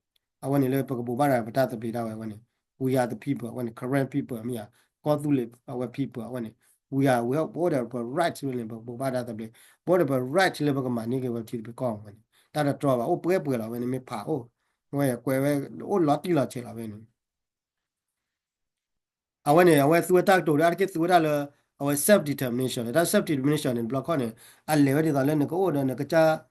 အဝဲန့ၣ်လၢပကဘိးဘၣ်ရၤပတၢ်သဘျ့ဒၣ်ဝဲအဝဲန့ၣ် we are the people အဝဲန့ၣ် Karen people မ့ၢ်ဧါ, ကီၢ်သူလ့ၤအဝဲ people အဝဲန့ၣ် we are, we ပအိၣ်ဒီးပ right လၢန့ၣ် ပကဘိးဘၣ်တၢ်သဘျ့, ပအိၣ်ဒီးပ right လၢပကမၤန့ၢ်က့ၤဝဲထံသဘျ့ကီၢ်ဝဲန့ၣ် တၢ်တတြီဘၣ် အိၣ်ပှဲၤပှဲၤလီၤဝဲန့ၣ် မ့ၢ်ဖးအိၣ်, ဝဲကွဲးဝဲအိၣ်လီၤတံၢ်လီၤဆဲးလီၤဝဲန့ၣ် အဝဲန့ၣ် အဝဲသူဝဲတၢ်ကတိၤဒီး အါတက့ၢ်သူဝဲဒၣ်လၢ အဝဲ self determination လၢတၢ် self determination န့ၣ် တဘျီခီၣ်န့ၣ် အလဲၤဝဲဒ်သိးလၢနကအိၣ်ဒီး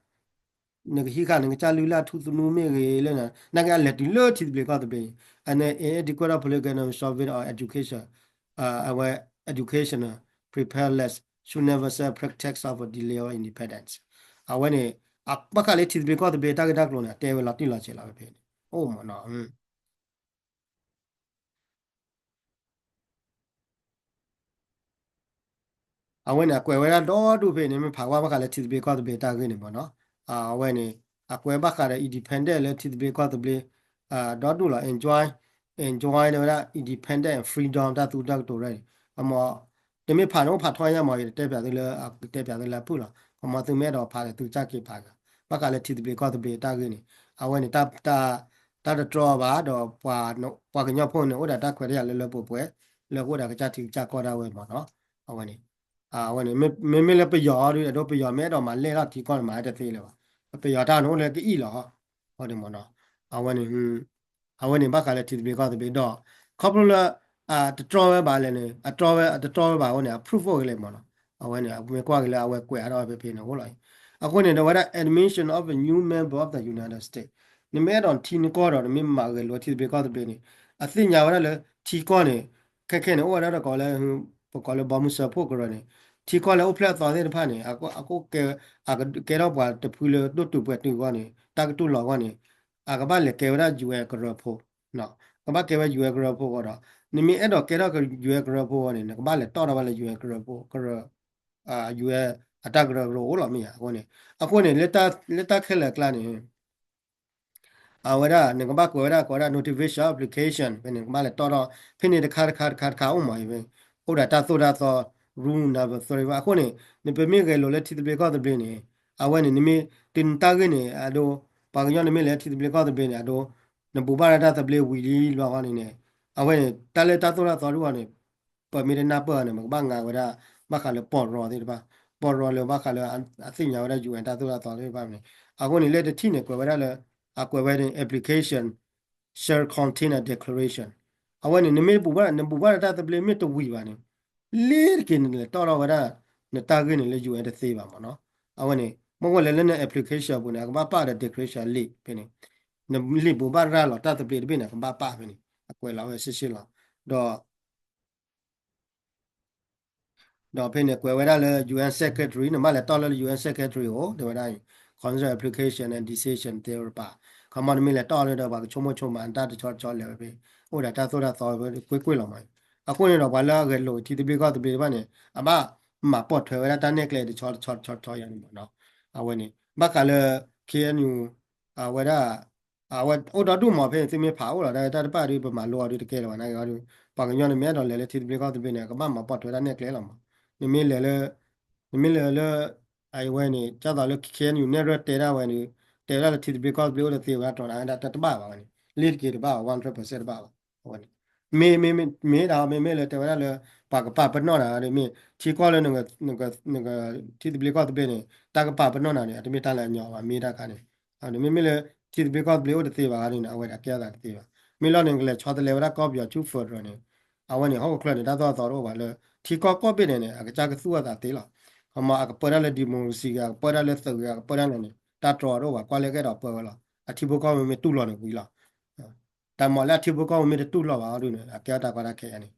နကဟံးဃာ်နကစၢ်လုၢ်လၢ်ထူသနူမ့ၢ်ဂ့ၤလၢ နာ်က့အလဲၤတုၤလၢထံသဘျ့ကီၢ်သဘျ့ and inadequate of political economic sovereign or education, အဝဲ educational preparedness should never serve pretext of a delay of independence. အဝဲန့ၣ် ဘၣ်ဃးလၢထံသဘျ့ကီၢ်သဘျ့တၢ်ဂ့ၢ်တၢ်ကျိၤန့ၣ် အတဲဝဲလီၤတံၢ်လီၤဆဲးလီၤဝဲဖဲန့ၣ် အိၣ်မ့ၢ်နီၤ အဝဲန့ၣ် အကွဲးဝဲဒၣ်ဒီဒူၣ်ဖဲန့ၣ် မ့ၢ်ဖးဝဲဘၣ်ဃးလၢထံသဘျ့ကီၢ်သဘျ့တၢ်ဂ့ၢ်န့ၣ်မ့ၢ်နီၤ အဝဲန့ၣ် အကွဲးဘၣ်ဃးဒီး independent လၢထံသဘျ့ကီၢ်သဘျ့ ဒီဒူၣ်လီၤ enjoy enjoy ဝဲဒၣ် independent and freedom တၢ်သူတၢ်ကတိၤရဲၣ်န့ၣ် အမ့ၢ် တမ့ၢ်ဖးန့ၣ် အိၣ်ဖးထီညါမ့ၢ် ယတဲပၠးသုလၢ တဲပၠးသုလၢအဖုၣ်လီၤ ခီမီသုမ့ၢ်အဲၣ်ဒိးဖးဒီး သုကစၢ်က့ၤဖးက့ၤ ဘၣ်ဃးလၢထံသဘျ့ကီၢ်သဘျ့တၢ်ဂ့ၢ်န့ၣ် အဝဲန့ၣ် တၢ်တတြီဘၣ်ဒီး ပှၤကညီဖိန့ၣ် အိၣ်ဒီးတၢ်ခွဲးတၢ်ယာ်လၢလၢပှဲၤပှဲၤ လၢကအိၣ်ဒီးကစၢ်ထံကစၢ်ကီၢ်ဒၣ်ဝဲမ့ၢ်နီၤ အဝဲန့ၣ် အဝဲန့ၣ် မ့မ့ၢ်လၢပယီၤဒီး အဒိပယီၤမ့ၢ်အဲၣ်ဒိးမၤလဲၢ်ထီၣ်ထံကီၢ်န့ၣ် မၤတသ့လၢၤဘၣ် ပယီၤတၢ်န့ၣ်အိၣ်လၢကအံၣ်လီၤ အဝဲန့ၣ်မ့ၢ်နီၤ အဝဲန့ၣ် အဝဲန့ၣ် ဘၣ်ဃးလၢထံသဘျ့ကီၢ်သဘျ့ဒီး ခီဖျိလၢ တတြီဝဲဘၣ်လဲၣ်န့ၣ် အတတြီဝဲဘၣ်အဃိန့ၣ် အ proof အိၣ်ဂ့ၤလဲၣ်မ့ၢ်နီၤ အဝဲန့ၣ် မ့ၢ်ကွၢ်က့ၤလၢအဝဲကွဲးအါထီၣ်ဝဲဖဲဖဲန့ၣ်အိၣ်လီၤ အဃိန့ၣ် ဒီးဝဲဒၣ် admission of a new member of the United States နမ့ၢ်အဲၣ်ဒိးထံနကီၢ်ဒီး နမ့ၢ်မၤဂဲၤလိာ်ထံသဘျ့ကီၢ်သဘျ့န့ၣ် အသ့ၣ်ညါဝဲဒၣ်လၢထံကီၢ်န့ၣ် ခဲခဲန့ၣ် အိၣ်ဝဲဒၣ်တကိးလၢ ပကိးလၢဘီမုၢ်စၢဖှိၣ်ကရၢန့ၣ် ထံကီၢ်လၢအိၣ်ဖျဲၣ်အသီသ့ၣ်တဖၣ်န့ၣ် အကဲ အကဲထီၣ်ပှၤတဖုလၢဒိၣ်တုာ်ပှဲၤတုာ်အဂီၢ်န့ၣ် တၢ်ကတူၢ်လိာ်အဂီၢ်န့ၣ် အကဘၣ်လဲၤကဲဝဲဒၣ် ယူၣ်အဲၣ် ကရၢဖိ ကဘၣ်ကဲဝဲ ယူၣ်အဲၣ် ကရၢဖိအဂီၢ်ဒီး နမ့ၢ်အဲၣ်ဒိးကဲထီၣ် ယူၣ်အဲၣ် ကရၢဖိအဂီၢ်န့ၣ် နကဘၣ်လဲၤတီၣ်ထီၣ်ဝဲလၢ ယူၣ်အဲၣ် ကရၢဖိ ကရၢ ယူၣ်အဲၣ် အတၢ်ကရၢကရိအိၣ်လီၤမ့ၢ်ဧါ အဃိန့ၣ် အဃိန့ၣ် လၢတၢ်ခဲလၢာ်အကျါန့ၣ် အဝဲဒၣ် နကဘၣ်ကွဲးဝဲဒၣ် ကိးဝဲဒၣ် notification application ဖဲန့ၣ် နကဘၣ်လဲၤတီၣ်ထီၣ် ဖဲန့ၣ်တခါတခါတခါတခါအိၣ်မးအံၤဖဲ အိၣ်ဒီးတၢ်သိၣ်တၢ်သီ rule number three ဘၣ် အဃိန့ၣ် နပမ့ၢ်ဂဲၤလိာ်လၢထံသဘျ့ကီၢ်သဘျ့န့ၣ် အဝဲန့ၣ် နမ့ၢ်တုၤနတၢ်ဂ့ၢ်န့ၣ် အဒိ ပှၤကညီနမ့ၢ်လဲၤထံသဘျ့ကီၢ်သဘျ့န့ၣ် အဒိ နဘူးဘၣ်ဒၣ်တၢ်သဘျ့ဝံၤလံလီၤအဂီၢ်န့ၣ်န့ၣ် အဝဲန့ၣ် တၢ်လၢတၢ်သိၣ်တၢ်သီဒ်အံၤန့ၣ် ပမ့ၢ်တနၢ်ပၢၢ်အီၤန့ၣ် မ့ၢ်ကဘၣ်ငါဝဲဒၣ် ဘၣ်ဃးလၢပီၢ်ရီသ့ၣ်တဖၣ် ပီၢ်ရီလၢဘၣ်ဃးလၢအသ့ၣ်ညါဝဲဒၣ် ယူၣ်အဲၣ် တၢ်သိၣ်တၢ်သီသ့ၣ်တဖၣ်န့ၣ် အဃိန့ၣ် လၢတထံၣ်န့ၣ် ကွဲးဝဲဒၣ်လၢ အကွဲးဝဲန့ၣ် application shall contain a declaration အဝဲန့ၣ် နမ့ၢ်ဘူးဘၣ် နဘူးဘၣ်ဒီးတၢ်သဘျ့မ့ၢ်တဝံၤဘၣ်န့ၣ် လ့ၤတက့ၤနလဲၤတီၣ်ထီၣ်ဝဲဒၣ် နတၢ်ဂ့ၢ်န့ၣ်လၢ ယူၣ်အဲၣ် တသ့ဘၣ်မ့ၢ်နီၤ အဝဲန့ၣ် မ့ၢ်ဝဲလဲၣ်လၢန application ပူၤန့ၣ် အကဘၣ်ပာ်ဒီး declaration လံာ်ဖဲန့ၣ် နလံာ်ဘူးဘၣ်ရၤလီၤတၢ်သဘျ့တဘ့ၣ်န့ၣ် အကဘၣ်ပာ်ဖဲန့ၣ် အကွဲးလီၤဝဲဆ့ဆ့လီၤ ဒီး ဒီးဖဲန့ၣ် ကွဲးဝဲဒၣ်လၢ ယူၣ်အဲၣ် secretary နဘၣ်လဲၤတီၣ်လၢ ယူၣ်အဲၣ် secretary အိၣ် တဲဝဲဒၣ် consider application and decision တဲဝဲပာ် ခီမီနမ့ၢ်လဲၤတီၣ်လၢဒီး ပှၤကဆိကမိၣ်ဆိမး တၢ်တဆီတဆီလဲၤဝဲဖဲ အိၣ်ဒီးတၢ်သိၣ်တၢ်သီဝဲကွ့ၢ်ကွ့ၢ်လီၤမး အဃိန့ၣ်ဒီး ပှၤလၢအဂဲၤလိာ်ထံသဘျ့ကီၢ်သဘျ့တဖၣ်န့ၣ် အဘၣ်မၤပိာ်ထွဲဝဲဒၣ်တၢ်နဲၣ်ကျဲတဆီတဆီတဆီတဆီယါန့ၣ်မးနီၤ အဝဲန့ၣ် ဘၣ်ဃးလၢ ခ့ၣ်အဲၣ်ယူၣ် အဝဲဒၣ် အဝဲအိၣ်ဒီဒူၣ်မးဖဲန့ၣ် သုမ့ၢ်ဖးအိၣ်လီၤ တၢ်တဖၣ်ဒုး ပမၤလိအီၤဒုးတကဲလၢၤဘၣ် နာ်က့ၤအီၤဒုး ပှၤကညီန့ၣ်မ့ၢ်အဲၣ်ဒိးလဲၤလၢထံသဘျ့ကီၢ်သဘျ့န့ၣ် ကဘၣ်မၤပိာ်ထွဲတၢ်နဲၣ်ကျဲလီၤမး နမ့ၢ်လဲၤလၢ နမ့ၢ်လဲၤလၢ အဝဲန့ၣ် ကၢ်သိးလၢ ခ့ၣ်အဲၣ်ယူၣ် နဲၣ်ရဲၣ်တဲဒၣ်ဝဲန့ၣ် တဲဝဲဒၣ်လၢထံသဘျ့ကီၢ်သဘျ့အိၣ်တသ့ဝဲဒၣ်တြီနၤဝဲဒၣ်တဘၣ်ဘၣ်ဝဲန့ၣ် လ့ၤတက့ၤတဘၣ်ဘၣ် one hundred percent တဘၣ်ဘၣ် အဝဲန့ၣ် မ့ၢ် မ့ၢ် မ့ၢ်ဒၣ် မ့မ့ၢ်လၢတဲဝဲဒၣ်လၢ ပှၤကပာ်ပနီၣ်နၤဒီး မ့ၢ်ထံကီၢ်လၢ နက ထံသဘျ့ကီၢ်သဘျ့န့ၣ် တၢ်ကပာ်ပနီၣ်နၤန့ၣ် အတမ့ၢ်တၢ်လၢအညီဘၣ် မ့ၢ်တၢ်ခါန့ၣ် မ့မ့ၢ်လၢ ထံသဘျ့ကီၢ်သဘျ့အိၣ်တသ့ဘၣ်န့ၣ် အဝဲဒၣ်ကဲအသးတသ့ဘၣ် မ့ၢ်လီၤန့ၣ် ကလဲၤဆီတလဲဝဲဒၣ်ကီၢ်ပယီၤဆူ federal န့ၣ် အဝဲန့ၣ် ဟီၣ်ခိၣ်ချၢန့ၣ် တၢ်သိၣ်တၢ်သီတအိၣ်ဘၣ်လၢ ထံကီၢ်ကိးဘ့ၣ်န့ၣ်န့ၣ် အကစၢ်ကသူၣ်အသးသ့လီၤ ခီမီ အကပၢဒၣ်လၢ democracy ဂ့ၤ အကပၢဒၣ်လၢသုးဂ့ၤ အကပၢဒၣ်လဲၣ်န့ၣ် တၢ်တြီအီၤတအိၣ်ဘၣ် ကွၢ်လၢကအဲၣ်ဒိးပၢဝဲလီၤ အထံဖိကီၢ်ဖိမ့ၢ်တူၢ်လိာ်န့ၣ်ဝံၤလီၤ တၢ်မၤလၢအထံဖိကီၢ်ဖိမ့ၢ်တတူၢ်လိာ်ဘၣ်အီၤဒုးန့ၣ် အကဲအတၢ်ကီတၢ်ခဲအံၤန့ၣ်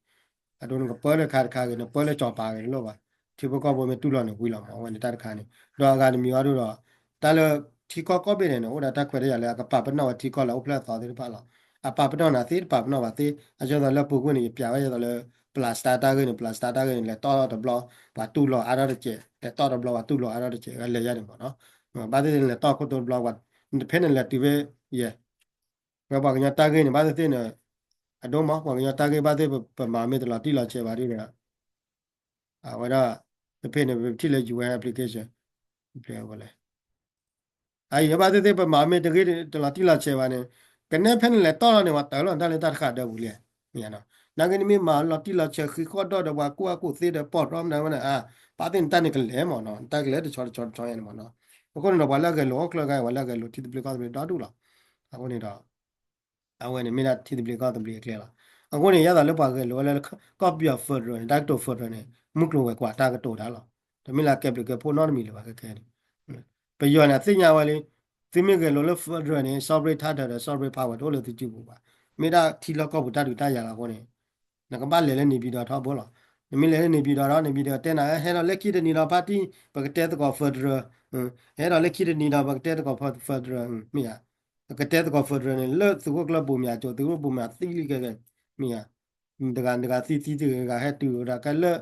အဒိ နကပၢလၢခါတခါဂ့ၤ နပၢလၢစီၤပၤဂ့ၤတလိၣ်ဘၣ် ထံဖိကီၢ်ဖိမ့ၢ်တူၢ်လိာ်န့ၣ်ဝံၤလီၤမး အဝဲန့ၣ်တၢ်တခါန့ၣ် ဒီးအဂၤတမံၤအီၤဒုးဒီး တၢ်လၢထံကီၢ်ကိးဘ့ၣ်န့ၣ်န့ၣ် အိၣ်ဒီးတၢ်ခွဲးတၢ်ယာ်လၢအကပာ်ပနီၣ်ဝဲထံကီၢ်လၢအိၣ်ဖျဲၣ်အသီသ့ၣ်တဖၣ်လီၤ အပာ်ပနီၣ်နၤသ့ တပာ်ပနီၣ်ဘၣ်သ့ အဒ်သိးလၢပူၤကွံာ်န့ၣ် ယပျးဝဲဒ်သိးလၢ Palestine တၢ်ဂ့ၢ်န့ၣ် Palestine တၢ်ဂ့ၢ်န့ၣ် လဲၤတီၢ်တဘျီ ပှၤတူၢ်လိာ်အါထီၣ်တစဲး လဲၤတီၢ်တဘျီပှၤတူၢ်လိာ်အါထီၣ်တစဲး လဲၤယါန့ၣ်မးနီၤ ဘၣ်သ့ၣ်သ့ၣ်န့ၣ် လဲၤတီၢ်ခိၣ်တိတဘျီ ဖဲန့ၣ်လဲၤတုၤဖဲ ယဲ ဝဲပှၤကညီတၢ်ဂ့ၢ်န့ၣ် ဘၣ်သ့ၣ်သ့ၣ်န့ၣ် အဒိမး ပှၤကညီတၢ်ဂ့ၢ်ဘၣ်သ့ၣ် ပမၤမ့ၢ်တလီၤတံၢ်လီၤဆဲးဘၣ်ဒ်ဒီး အဝဲဒၣ် ပဖဲန့ၣ် ပထံၣ်လၢ ယူၣ်အဲၣ် application လဲၣ် အအံၤဘၣ်သ့ၣ်သ့ၣ် ပမၤမ့ၢ်တဂ့ၤတလီၤတံၢ်လီၤဆဲးဘၣ်န့ၣ် ကနဲဖဲန့ၣ်လဲၤတီၢ်လီၤန့ၣ် ပှၤတၢ်လီၤတၢ်လၢတၢ်တဃာ်ဒၢပူၤလဲၣ် မ့ၢ်နီၤ နာ်က့နမ့ၢ်မၤလီၤတံၢ်လီၤဆဲးဃံးဃီၣ်ဒီၣ်ဒီးပှၤကူၣ်ဘၣ်ကူၣ်သ့ဒီးပီၢ်ရီမနုၤဝဲန့ၣ် ဘၣ်သ့ၣ်နတၢ်န့ၣ်ကလဲၤမးနီၤ နတၢ်ကလဲၤတဆီတဆီတဆီယါန့ၣ်မးနီၤ အဃိန့ၣ်ဒီး ပှၤလၢအဂဲၤလိာ်ဟီၣ်ခိၣ်ချၢဂၤ ပှၤလၢအဂဲၤလိာ်ထံသဘျ့ကီၢ်သဘျ့ဒီဒူၣ်လီၤ အဃိန့ၣ်ဒီး အဝဲန့ၣ်မ့ၢ်ဒၣ်ထံသဘျ့ကီၢ်သဘျ့အကျဲလီၤ. အဃိန့ၣ် ယသးလၢပှၤဂဲၤလိာ်ဝဲလၢ ကီၢ်ပယီၤ federal န့ၣ် တၢ်ကတိၤ federal န့ၣ် မုၢ်ကျိၤဝဲၤကွာ်တၢ်ကတိၤတၢ်လီၤ. တမ့ၢ်လၢအကဲဘျုးကဲဖှိၣ်နီတမံၤလၢၤဘၣ်ခဲခဲန့ၣ်. ပယီၤန့ၣ် အသ့ၣ်ညါဝဲလံ, သုမ့ၢ်ဂဲၤလိာ်လၢ federal န့ၣ် sovereign title ဒီး sovereign power တအိၣ်လၢသုစုပူၤဘၣ်. မ့ၢ်ဒၣ်ထံလီၢ်ကီၢ်ပူၤတၢ်ဒုးတၢ်ယၤလီၤအဃိန့ၣ် နကဘၣ်လဲၤလၢ နေပြည်တော် ထီဘိလီၤ. နမ့ၢ်လဲၤလၢ နေပြည်တော် ဒီး နေပြည်တော် တဲနၤ ဟဲလီၤလၢခံတနံၤဒီး ဖါတံၢ် ပကတဲသကိး federal အဲၣ်ဒိးလၢခံတနံၤဒီး ပကတဲသကိး federal မ့ၢ်ဧါ, ပကတဲသကိး federal န့ၣ် လၢသုးခိၣ်ကျၢၢ်ဘိးမၠးကၠိ သုးခိၣ်ဘိးမၠးသံလံခဲကဲ, မ့ၢ်ဧါ, တဂၤတဂၤသံသံတဂၤဂၤဟဲတုၤဝဲဒၣ်ကဲလၢ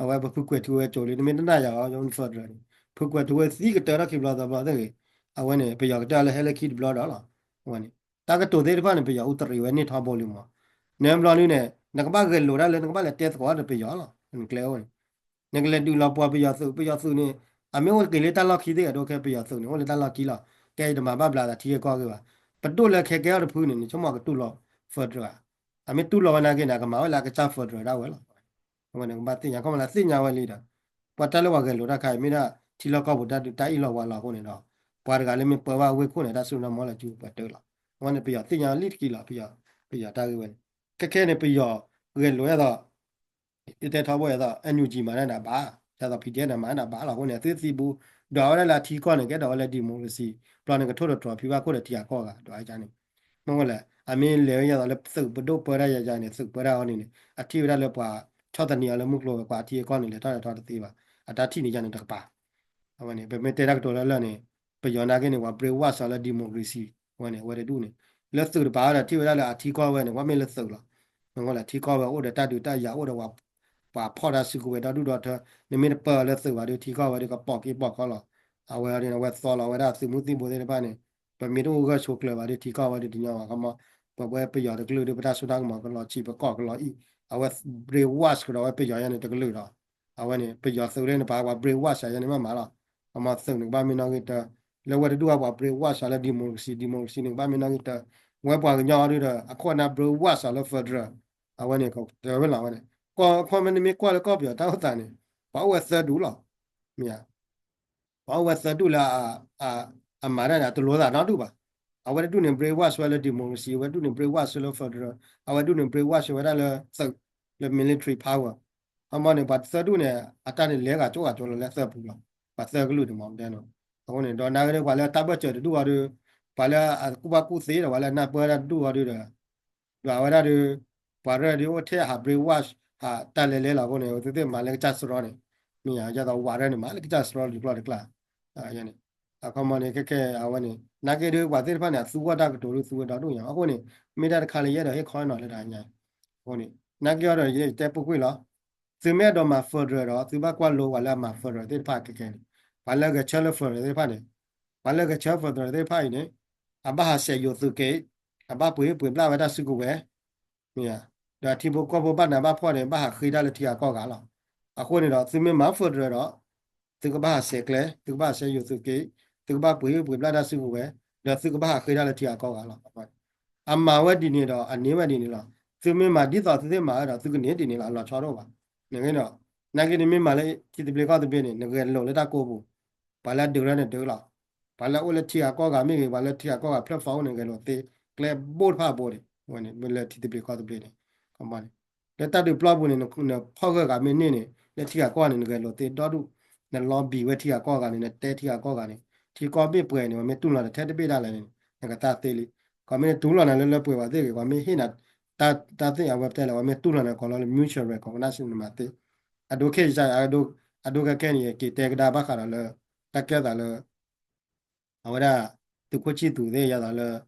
အဝဲပဖုကွဲးထူဝဲကၠိလံ နမ့ၢ်တနာ်ယၤအီၤ federal န့ၣ် ဖုကွဲးထူဝဲသံကတၢၢ်ထီၣ်ခံဘျီသၢဘျီသ့ၣ်ဂ့ၤ, အဝဲန့ၣ် ပယီၤကတဲအီၤလၢဟဲလၢခံတဘျီဒီးလီၤ, အဝဲန့ၣ် တၢ်ကတိၤသ့ၣ်တဖၣ်န့ၣ် ပယီၤအူတရံးဝဲန့ၢ်ထီဘိလံမး, နဘျီဒုန့ၣ် နကဘၣ်ဂဲၤလိာ်ဒၣ်လၢနကဘၣ်လဲၤတဲသကိးဒီးပယီၤလီၤ, နကျဲအိၣ်န့ၣ် နကလဲၤဒုးလီၤပှၤပယီၤသုး ပယီၤသုးန့ၣ် အမ့ၢ်အိၣ်တက့ၤလၢတၢ်လီၢ်ခံသ့ၣ်ဂ့ၤ ဒိခဲ ပယီၤသုးန့ၣ် အိၣ်လၢတၢ်လီၢ်ခံလီၤ, ကဲအံၤတမၤဘၣ်ဘျးသးထံဂ့ၢ်ကီၢ်ဂ့ၢ်ဘၣ်, ပဒိၣ်လၢခဲကဲအီၤတဖုန့ၣ် နဆိကမိၣ်ကတူၢ်လိာ် federal ဧါ, အမ့ၢ်တူၢ်လိာ်ဝဲနာ်က့န့ၣ် အကမၤဝဲလၢအကစၢ် federal ဒၣ်ဝဲလီၤ, အဝဲန့ၣ်ကဘၣ်သ့ၣ်ညါ ခီမၤလၢသ့ၣ်ညါဝဲလံဒီး ပှၤတၢ်လၢပှၤဂဲၤလိာ်တၢ်ခါအံၤ မ့ၢ်ဒၣ်ထံလီၢ်ကီၢ်ပူၤတၢ်ဒုးတၢ်အ့ၣ်လိာ်ဝါလိာ်အဃိန့ၣ်ဒီး ပှၤတဂၤလၢမ့ၢ်ပၢဘၣ်ဝ့ၢ်ခိၣ်န့ၣ် တၢ်စူၢ်တၢ်နာ်မီၢ်လၢကၠူပှဲၤတၢၢ်လီၤ, အဝဲန့ၣ်ပယီၤသ့ၣ်ညါလံတက့ၢ်လီၤ, ပယီၤတၢ်ဂ့ၢ်ဝဲန့ၣ် ခဲခဲန့ၣ် ပယီၤဂဲၤလိာ်ဒ်သိး ယတဲထီဘိဒ်သိး NUG မၤတၢ်န့ၣ်အဘၣ်, ဒ်သိး PDF န့ၣ် မၤတၢ်န့ၣ်အဘၣ်လီၤ, အဃိန့ၣ် အသုသံဘူး ဒွးဝဲဒၣ်လၢအထံကီၢ်န့ၣ် ကအဲၣ်ဒိးဝဲလၢ democracy ဘျီန့ၣ် ကထိၣ်သတြီၤဖံဘၣ်ခိၣ်ဒီးထံဂၤကီၢ်ဂၤ ဒွးဝဲန့ၣ်, မ့ၢ်ဝဲလဲၣ် အမ့ၢ်လဲၤဝဲဒ်သိးလၢသုးပဒိၣ်ပၢတၢ်ယၤယၤန့ၣ် သုးပၢတၢ်အီၤန့ၣ်န့ၣ် အထံၣ်ဝဲဒၣ်လၢပှၤဆီၣ်သနံးအီၤလၢမုၢ်ကျိၤဝဲၤကွာ်အထံအကီၢ်န့ၣ် လဲၤထီၣ်လဲၤထီတသ့ဘၣ်, အတၢ်ထံၣ်န့ၣ်ယၤန့ၣ်တကပၤ အဝဲန့ၣ် ပမ့ၢ်တဲတၢ်ကတိၤလၢလၢ်န့ၣ် ပယီၤနာ်က့န့ၣ် ပှၤ brainwash အီၤလၢ democracy အဝဲန့ၣ် အဝဲတဒူၣ်န့ၣ် လၢသုးတပၤဒီးထံၣ်ဝဲဒၣ်လၢအထံကီၢ်ဝဲန့ၣ် ပှၤမ့ၢ်လၢသုးလီၤ, မ့ၢ်ဝဲလၢထံကီၢ်ဝဲအိၣ်ဒီးတၢ်ဒုးတၢ်ယၤအိၣ်ဒီး ပှၤဖီၣ်တၢ်စုကဝဲၤဒီဒူၣ်ဒီထၢ, နမ့ၢ်တပၢအီၤလၢသုးဘၣ်ဒီး ထံကီၢ်ဝဲဒီးကပိာ်က့ၤပိာ်ခီလီၤ, အဝဲအီၤဒ်န့ၣ် အဝဲသီလီၤဝဲဒၣ်သုးမုၢ်သံၣ်ဘိသ့ၣ်တဖၣ်န့ၣ်, ပမ့ၢ်တအိၣ်ဂၢၢ်ဆိးကျၢၤဘၣ်ဒီး ထံကီၢ်ဝဲဒီးတညီဘၣ်, ခီမီ ပဝဲပယီၤတကလုာ်ဒီး ပတၢ်စိတၢ်ကမီၤကလီၤဆံး ပကီၢ်ကလီၤအံၣ်, အဝဲ brainwash ကဒီးဝဲပယီၤယၤန့ၣ်တကလုာ်ဒီး အဝဲန့ၣ် ပယီၤသုးလၢန့ၣ် ပှၤ brainwash ယၤန့ၣ်မ့ၢ်မးလီၤ, ခီမီသုးန့ၣ်ကဘၣ်မ့ၢ်နီၣ်ဂံၢ်တၢ, လၢဝဲတဒူၣ်အပှၤ brainwash လၢ democracy democracy န့ၣ် ကဘၣ်မ့ၢ်နီၣ်ဂံၢ်တၢ, ဝဲပှၤကညီအီၤဒုဒီး အခိၣ်အနၢ် brainwash လၢ federal, အဝဲန့ၣ် ကတၢၢ်ဝဲလီၤဝဲန့ၣ်, ကီၢ်ခီမီနမ့ၢ်ကွၢ်လၢကီၢ်ပယီၤတၢ်အိၣ်သးန့ၣ် ပှၤအိၣ်ဝဲသၢဒူၣ်လီၤ, မ့ၢ်ဧါ ပှၤအိၣ်ဝဲသၢဒူၣ်လၢ အမၤတၢ်န့ၣ် အတလိၤသးနီတဒူၣ်ဘၣ်, အဝဲတဒူၣ်န့ၣ် brainwash ဝဲလၢ democracy အဝဲဒူၣ်န့ၣ် brainwash လၢ federal အဝဲဒူၣ်န့ၣ် brainwash ဝဲဒၣ်လၢသုး လၢ military power, ခီမီန့ၣ် ပှၤသၢဒူၣ်န့ၣ် အတၢ်န့ၣ်လဲၤဂၤကၠိဂၤကၠိလီၤလၢသၢပူၤလီၤ, ပှၤသၢကလုာ်န့ၣ်မ့ၢ်တဲနီၤ, အဃိန့ၣ် ဒီးနာ်က့ဒီးပှၤလၢတၢ်ဘၢၣ်စၢၤတဒူၣ်အီၤဒီး ပှၤလၢအကူၣ်ဘၣ်ကူၣ်သ့ဒီး ပှၤလၢနၢ်ပၢၢ်တၢ်တဒူၣ်အီၤဒီး ဒွးဝဲဒၣ်ဒီး ပှၤရဲၣ်ဒုးအိၣ်ထဲအဟး brainwash ဟးတၢ်လဲၤလဲၤလီၤအဃိန့ၣ် သုသ့ၣ်မၤလၢကစၢ်စရီန့ၣ်, မ့ၢ်ယါ ယသးဝးရဲၣ်န့ၣ် မၤလၢကစၢ်စရီတကျီၢ်တကျါ, န့ၣ် အခီမီန့ၣ် ခဲခဲအဝဲန့ၣ် နာ်က့ဒီးပှၤသ့ၣ်တဖၣ်န့ၣ် အသူဝဲတၢ်ကတိၤဒုးသူဝဲဒီဒူၣ်ညါ အဃိန့ၣ် မ့ၢ်တၢ်တခါလၢယအဲၣ်ဒိးဟ့ၣ်ခီနီၤလၢတၢ်ညါ, အဃိန့ၣ် နာ်က့အီၤဒီးယတဲပူၤကွံာ်လီၤ, သုမ့ၢ်အဲၣ်ဒိးမၤ federal ဒီး သုဘၣ်ကွၢ်လိပှၤလၢအမၤ federal သ့ၣ်တဖၣ်ခဲခဲန့ၣ်, ပှၤလၢဂဲၤဆၢလၢ federal သ့ၣ်တဖၣ်န့ၣ်, ပှၤလၢဂဲၤဆၢ federal သ့ၣ်တဖၣ်အံၤန့ၣ်, အဘၣ်ဟးဆှဲးယိာ်သုးက့ၤ, အဘၣ်ပှ့ၤဟ့ၣ်ပှ့ၤဘျၣ်ဝဲတၢ်စုကဝဲၤ မ့ၢ်ဧါ, ဒီးထံဖိကီၢ်ဖိဘၣ်နးဘၣ်ဖှီၣ်န့ၣ် ဘၣ်ဟးဃ့တၢ်လၢထံဂၤကီၢ်ဂၤလီၤ. အဃိန့ၣ်ဒီး သုမ့ၢ်မၤ federal ဒီး သုကဘၣ်ဟးဆှဲးကျဲ, သုကဘၣ်ဟးဆှဲးယိာ်သုးက့ၤ, သုကဘၣ်ပှ့ၤဟ့ၣ်ပှ့ၤဘျၣ်တၢ်စုကဝဲၤ, ဒီးသုကဘၣ်ဟးဃ့တၢ်လၢထံဂၤကီၢ်ဂၤလီၤ. အမၤဝဲဒ်န့ၣ်ဒီး အန့ၢ်ဝဲဒ်န့ၣ်လီၤ. သုမ့ၢ်မၤဒ်သိးသုသ့ၣ်မၤဝဲဒီး သုကန့ၢ်ဒ်န့ၣ်လီၤ, အလီၤဆီတအိၣ်ဘၣ်. နဂ့ၤဒီး နာ်က့နမ့ၢ်မၤလၢထံသဘျ့ကီၢ်သဘျ့န့ၣ် နဂဲၤလိာ်လၢတၢ်ကိးပူၤ, ပှၤလၢအဒုးရၢန့ၣ်ဒုးလီၤ. ပှၤလၢအအိၣ်လၢထံဂၤကီၢ်ဂၤမ့ၢ်ဂ့ၤ, ပှၤလၢထံဂၤကီၢ်ဂၤ platform န့ၣ် ဂဲၤလိာ်သ့, ကျဲဘိၣ်တဖၣ်အဘိန့ၣ် ဝဲန့ၣ် မ့ၢ်လၢထံသဘျ့ကီၢ်သဘျ့န့ၣ် ခီမီန့ၣ် လၢတၢ်ဒုးပျီပူၤန့ၣ် နဖီၣ်ဂၢၢ်ဂၤမ့ၢ်န့ၢ်န့ၣ် လၢထံဂၤကီၢ်ဂၤန့ၣ် နဂဲၤလိာ်သ့ဒီဒူၣ်, န lobby ဝဲထံဂၤကီၢ်ဂၤန့ၣ် နတဲထံဂၤကီၢ်ဂၤန့ၣ် ထံကီၢ်ဘ့ၣ်ပှဲၤန့ၣ် ပှၤမ့ၢ်တူၢ်လိာ်နၤထဲတဘ့ၣ်ဒၣ်လဲာ်န့ၣ် နကသးသ့လံ. ပှၤမ့ၢ်တူၢ်လိာ်နၤလၢလၢပှဲၤပှၤသ့ၣ်ဂ့ၤ, ပှၤမ့ၢ်ဟ့ၣ်နၤ တၢ်သ့ၣ်ညါဝဲပတဲလဲၣ်, ပှၤမ့ၢ်တူၢ်လိာ်နၤကိးလီၤလၢ mutual recognition နမၤသ့. အဒိခဲအံၤ အဒိခဲခဲန့ၣ် ယက့ၤတဲကဒါဘၣ်ဃးဒီးလၢ တၢ်ကဲသးလၢ အဝဲဒၣ် သုးခိၣ်ဆံၣ်သူးသ့ၣ် ယသးလၢ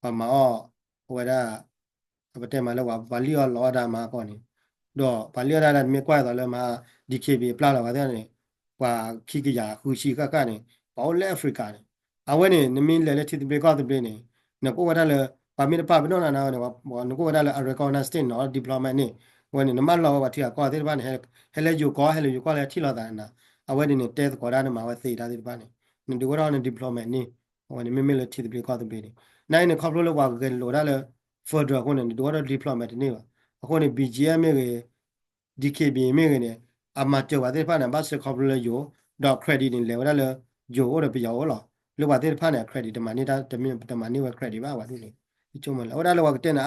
ပှၤမၤအီၣ် အဝဲဒၣ် ပတဲမးလၢပှၤလံၣ်အီၣ်လီအီၣ်တၢ်မၤကီၢ်န့ၣ်, ဒီးပှၤလံၣ်အီၣ်တၢ်ဒၣ် နမ့ၢ်ကွၢ်ယသးလၢမၤ DKBA ပျၢ်လီၤပှၤသ့ၣ်န့ၣ် ပှၤခံကယၤဃုဆံဃၣ်ဃၣ်န့ၣ် ပှၤအိၣ်လၢ Africa န့ၣ်, အဝဲန့ၣ် နမ့ၢ်လဲၤလၢထံသဘျ့ကီၢ်သဘျ့န့ၣ် နကအိၣ်ဝဲဒၣ်လၢ ပှၤမ့ၢ်တပာ်ပနီၣ်နၤန့ၣ် နကအိၣ်ဝဲဒၣ်လၢ unrecognized state နီၤ diplomat န့ၣ်, အဝဲန့ၣ် နမၢလီၤဝဲပှၤထံဂၤကီၢ်ဂၤသ့ၣ်တဖၣ်န့ၣ် ဟဲလၢယိၤကီၢ် ဟဲလၢယိၤကီၢ်လၢထံၣ်လိာ်သးနၤ, အဝဲန့ၣ်န့ၣ် တဲသကိးဒၣ်နမၤဝဲသ့တၢ်သ့ၣ်တဖၣ်န့ၣ် နဒုးအိၣ်ထီၣ်န diplomat န့ၣ်, အဝဲန့ၣ် မ့မ့ၢ်လၢထံသဘျ့ကီၢ်သဘျ့န့ၣ်, နာ်အံၤန့ၣ်ခီဖျိလၢပှၤဂဲၤလိာ်ဒၣ်လၢ federal အဃိန့ၣ် နဒုးအိၣ်ထီၣ် diplomat တန့ၢ်ဘၣ်. အဃိန့ၣ် BGF မ့ၢ်ဂ့ၤ DKBA မ့ၢ်ဂ့ၤန့ၣ် အမၤစၢၤပှၤသ့ၣ်တဖၣ်န့ၣ် ဘၣ်စၢၤခီဖျိလၢယိၤ, ဒီး credit န့ၣ် လဲၤဝဲဒၣ်လၢ ယိၤအိၣ်ဒီးပယီၤအိၣ်လီၤ. လၢပှၤသ့ၣ်တဖၣ်န့ၣ် အ credit တမၤန့ၢ်တၢ် တမၤန့ၢ်ဝဲ credit ဘၣ် ပှၤသ့ၣ်န့ၣ်, ယဆိကမိၣ်လၢ အဝဲဒၣ်လၢပှၤကတဲနၤ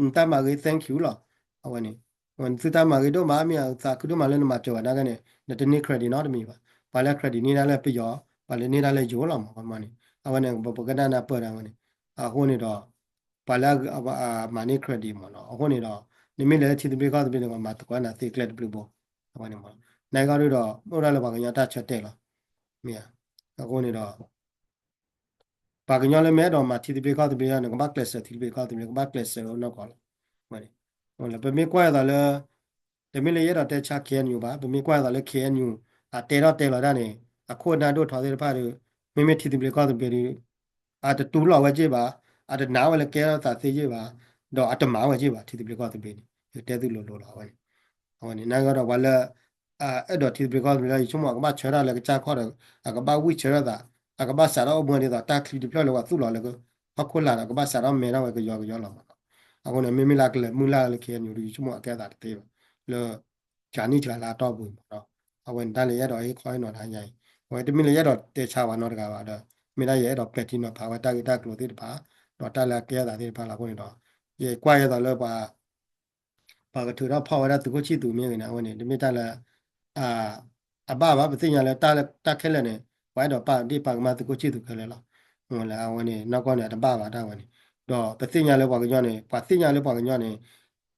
နတၢ်မၤဂ့ၤ thank you လီၤ. အဝဲန့ၣ် သုတၢ်မၤဂ့ၤဒိၣ်မး မ့ၢ်သးခုဒိၣ်မးလၢနမၤစၢၤဘၣ်နာ်က့န့ၣ် နတန့ၢ် credit နီတမံၤဘၣ်. ပှၤလၢ credit န့ၢ်ဒၣ်လၢပယီၤ, ပှၤလၢန့ၢ်ဒၣ်လၢယိၤလီၤမး ခီမီန့ၣ်, အဝဲန့ၣ် ပကနၣ်နၢ်ပၢၢ်ဒၣ်ဝဲန့ၣ်, အဃိန့ၣ်ဒီး ပှၤလၢအမၤန့ၢ် credit မးနီၤ, အဃိန့ၣ်ဒီး နမ့ၢ်လဲၤလၢထံသဘျ့ကီၢ်သဘျ့န့ၣ် ပှၤမၤသကိးနၤသ့ကျဲတဘျုးဘိ, အဝဲန့ၣ်မး, နာ်က့အီၤဒုဒီး အိၣ်ဒၣ်လၢပှၤကညီတၢ်ဆၢတဲာ်လီၤ, မ့ၢ်ဧါ. အဃိန့ၣ်ဒီး ပှၤကညီလၢမ့ၢ်အဲၣ်ဒိးမၤထံသဘျ့ကီၢ်သဘျ့န့ၣ် ကဘၣ်ကျဲးစၢးထံသဘျ့ကီၢ်သဘျ့ ကဘၣ်ကျဲးစၢးဝဲနီၢ်ကီၢ်လီၤ. ပမ့ၢ်ကွၢ်အသးလၢ တမ့ၢ်လၢယအဲၣ်ဒိးတဲဆါ K N U ဘၣ်, ပမ့ၢ်ကွၢ်အသးလၢ K N U အတဲထီၣ်တဲလီၤတၢ်န့ၣ် အခိၣ်အနၢ်ဒိၣ်ထီသ့ၣ်တဖၣ်ဒီး မ့မ့ၢ်ထံသဘျ့ကီၢ်သဘျ့ဒီး အတတူၢ်လိာ်ဝဲက့ၢ်ဘၣ်, အတနာ်ဝဲလၢကဲထီၣ်သးသ့က့ၢ်ဘၣ်, ဒီးအတမၤဝဲက့ၢ်ဘၣ် ထံသဘျ့ကီၢ်သဘျ့န့ၣ် ယတဲသုလိၤလိၤလီၤဝဲန့ၣ်. အဝဲန့ၣ် နာ်က့ဒီးပှၤလၢ အဲၣ်ဒိးထံသဘျ့ကီၢ်သဘျ့လၢယဆိကမိၣ် အကဘၣ်ဆၢထၢၣ်လၢကစၢ်ခီၣ်ဒီး အကဘၣ်ဝံၣ်ဆၢထၢၣ်သး, အကဘၣ်စးထီၣ်အိၣ်မူဒ်သိးတၢ်ချံတဖျၢၣ်လၢပှၤသူၣ်လီၤလၢဟီၣ်ခိၣ်လာ်ဒီး ကဘၣ်စးထီၣ်မဲထီၣ်ဝဲကယီကယီလီၤမးနီၤ. အဃိန့ၣ် မ့မ့ၢ်လၢကလဲၤမုၢ်လၢ်လၢ K N U ဒီး ယဆိကမိၣ်အကဲအသးတသ့ဘၣ် လၢ ကနံၣ်တဂၤလၢအတီၢ်ပူၤမးနီၤ. အဝဲန့ၣ်တၢ်လၢယအဲၣ်ဒိးဟ့ၣ်ခီဟ့ၣ်နီၤတၢ်ညါအံၤ အဝဲတမ့ၢ်လၢယအဲၣ်ဒိးတဲဆါပှၤနီတဂၤဘၣ်ဒီး မ့ၢ်ဒၣ်ယအဲၣ်ဒိးပဲာ်ထံနီၤဖးဝဲတၢ်ဂ့ၢ်တၢ်ကျိၤသ့ၣ်တဖၣ် ဒီးတၢ်လၢအကဲအသးသ့ၣ်တဖၣ်လီၤ. အဃိန့ၣ်ဒီး ယကွၢ်ယဲသိးလၢပှၤ ပှၤကထုးထီၣ်ဖီၣ်ဝဲဒၣ်သုးခိၣ်ဆံၣ်သူးမ့ၢ်ဂ့ၤန့ၣ် အဝဲန့ၣ် တမ့ၢ်တၢ်လၢ အဘၣ်ဘၣ် ပသ့ၣ်ညါလၢတၢ်ခဲလၢာ်န့ၣ် ပှၤအဲၣ်ဒိးပာ်ဒ့ၣ်ပာ်ကမၣ်သုးခိၣ်ဆံၣ်သူးခဲလၢာ်လီၤ. အဝဲန့ၣ် နီၢ်ကီၢ်န့ၣ် အတဘၣ်ဘၣ်တၢ်ဝဲန့ၣ် ဒီးပသ့ၣ်ညါလၢပှၤကညီန့ၣ် ပှၤသ့ၣ်ညါလၢပှၤကညီန့ၣ်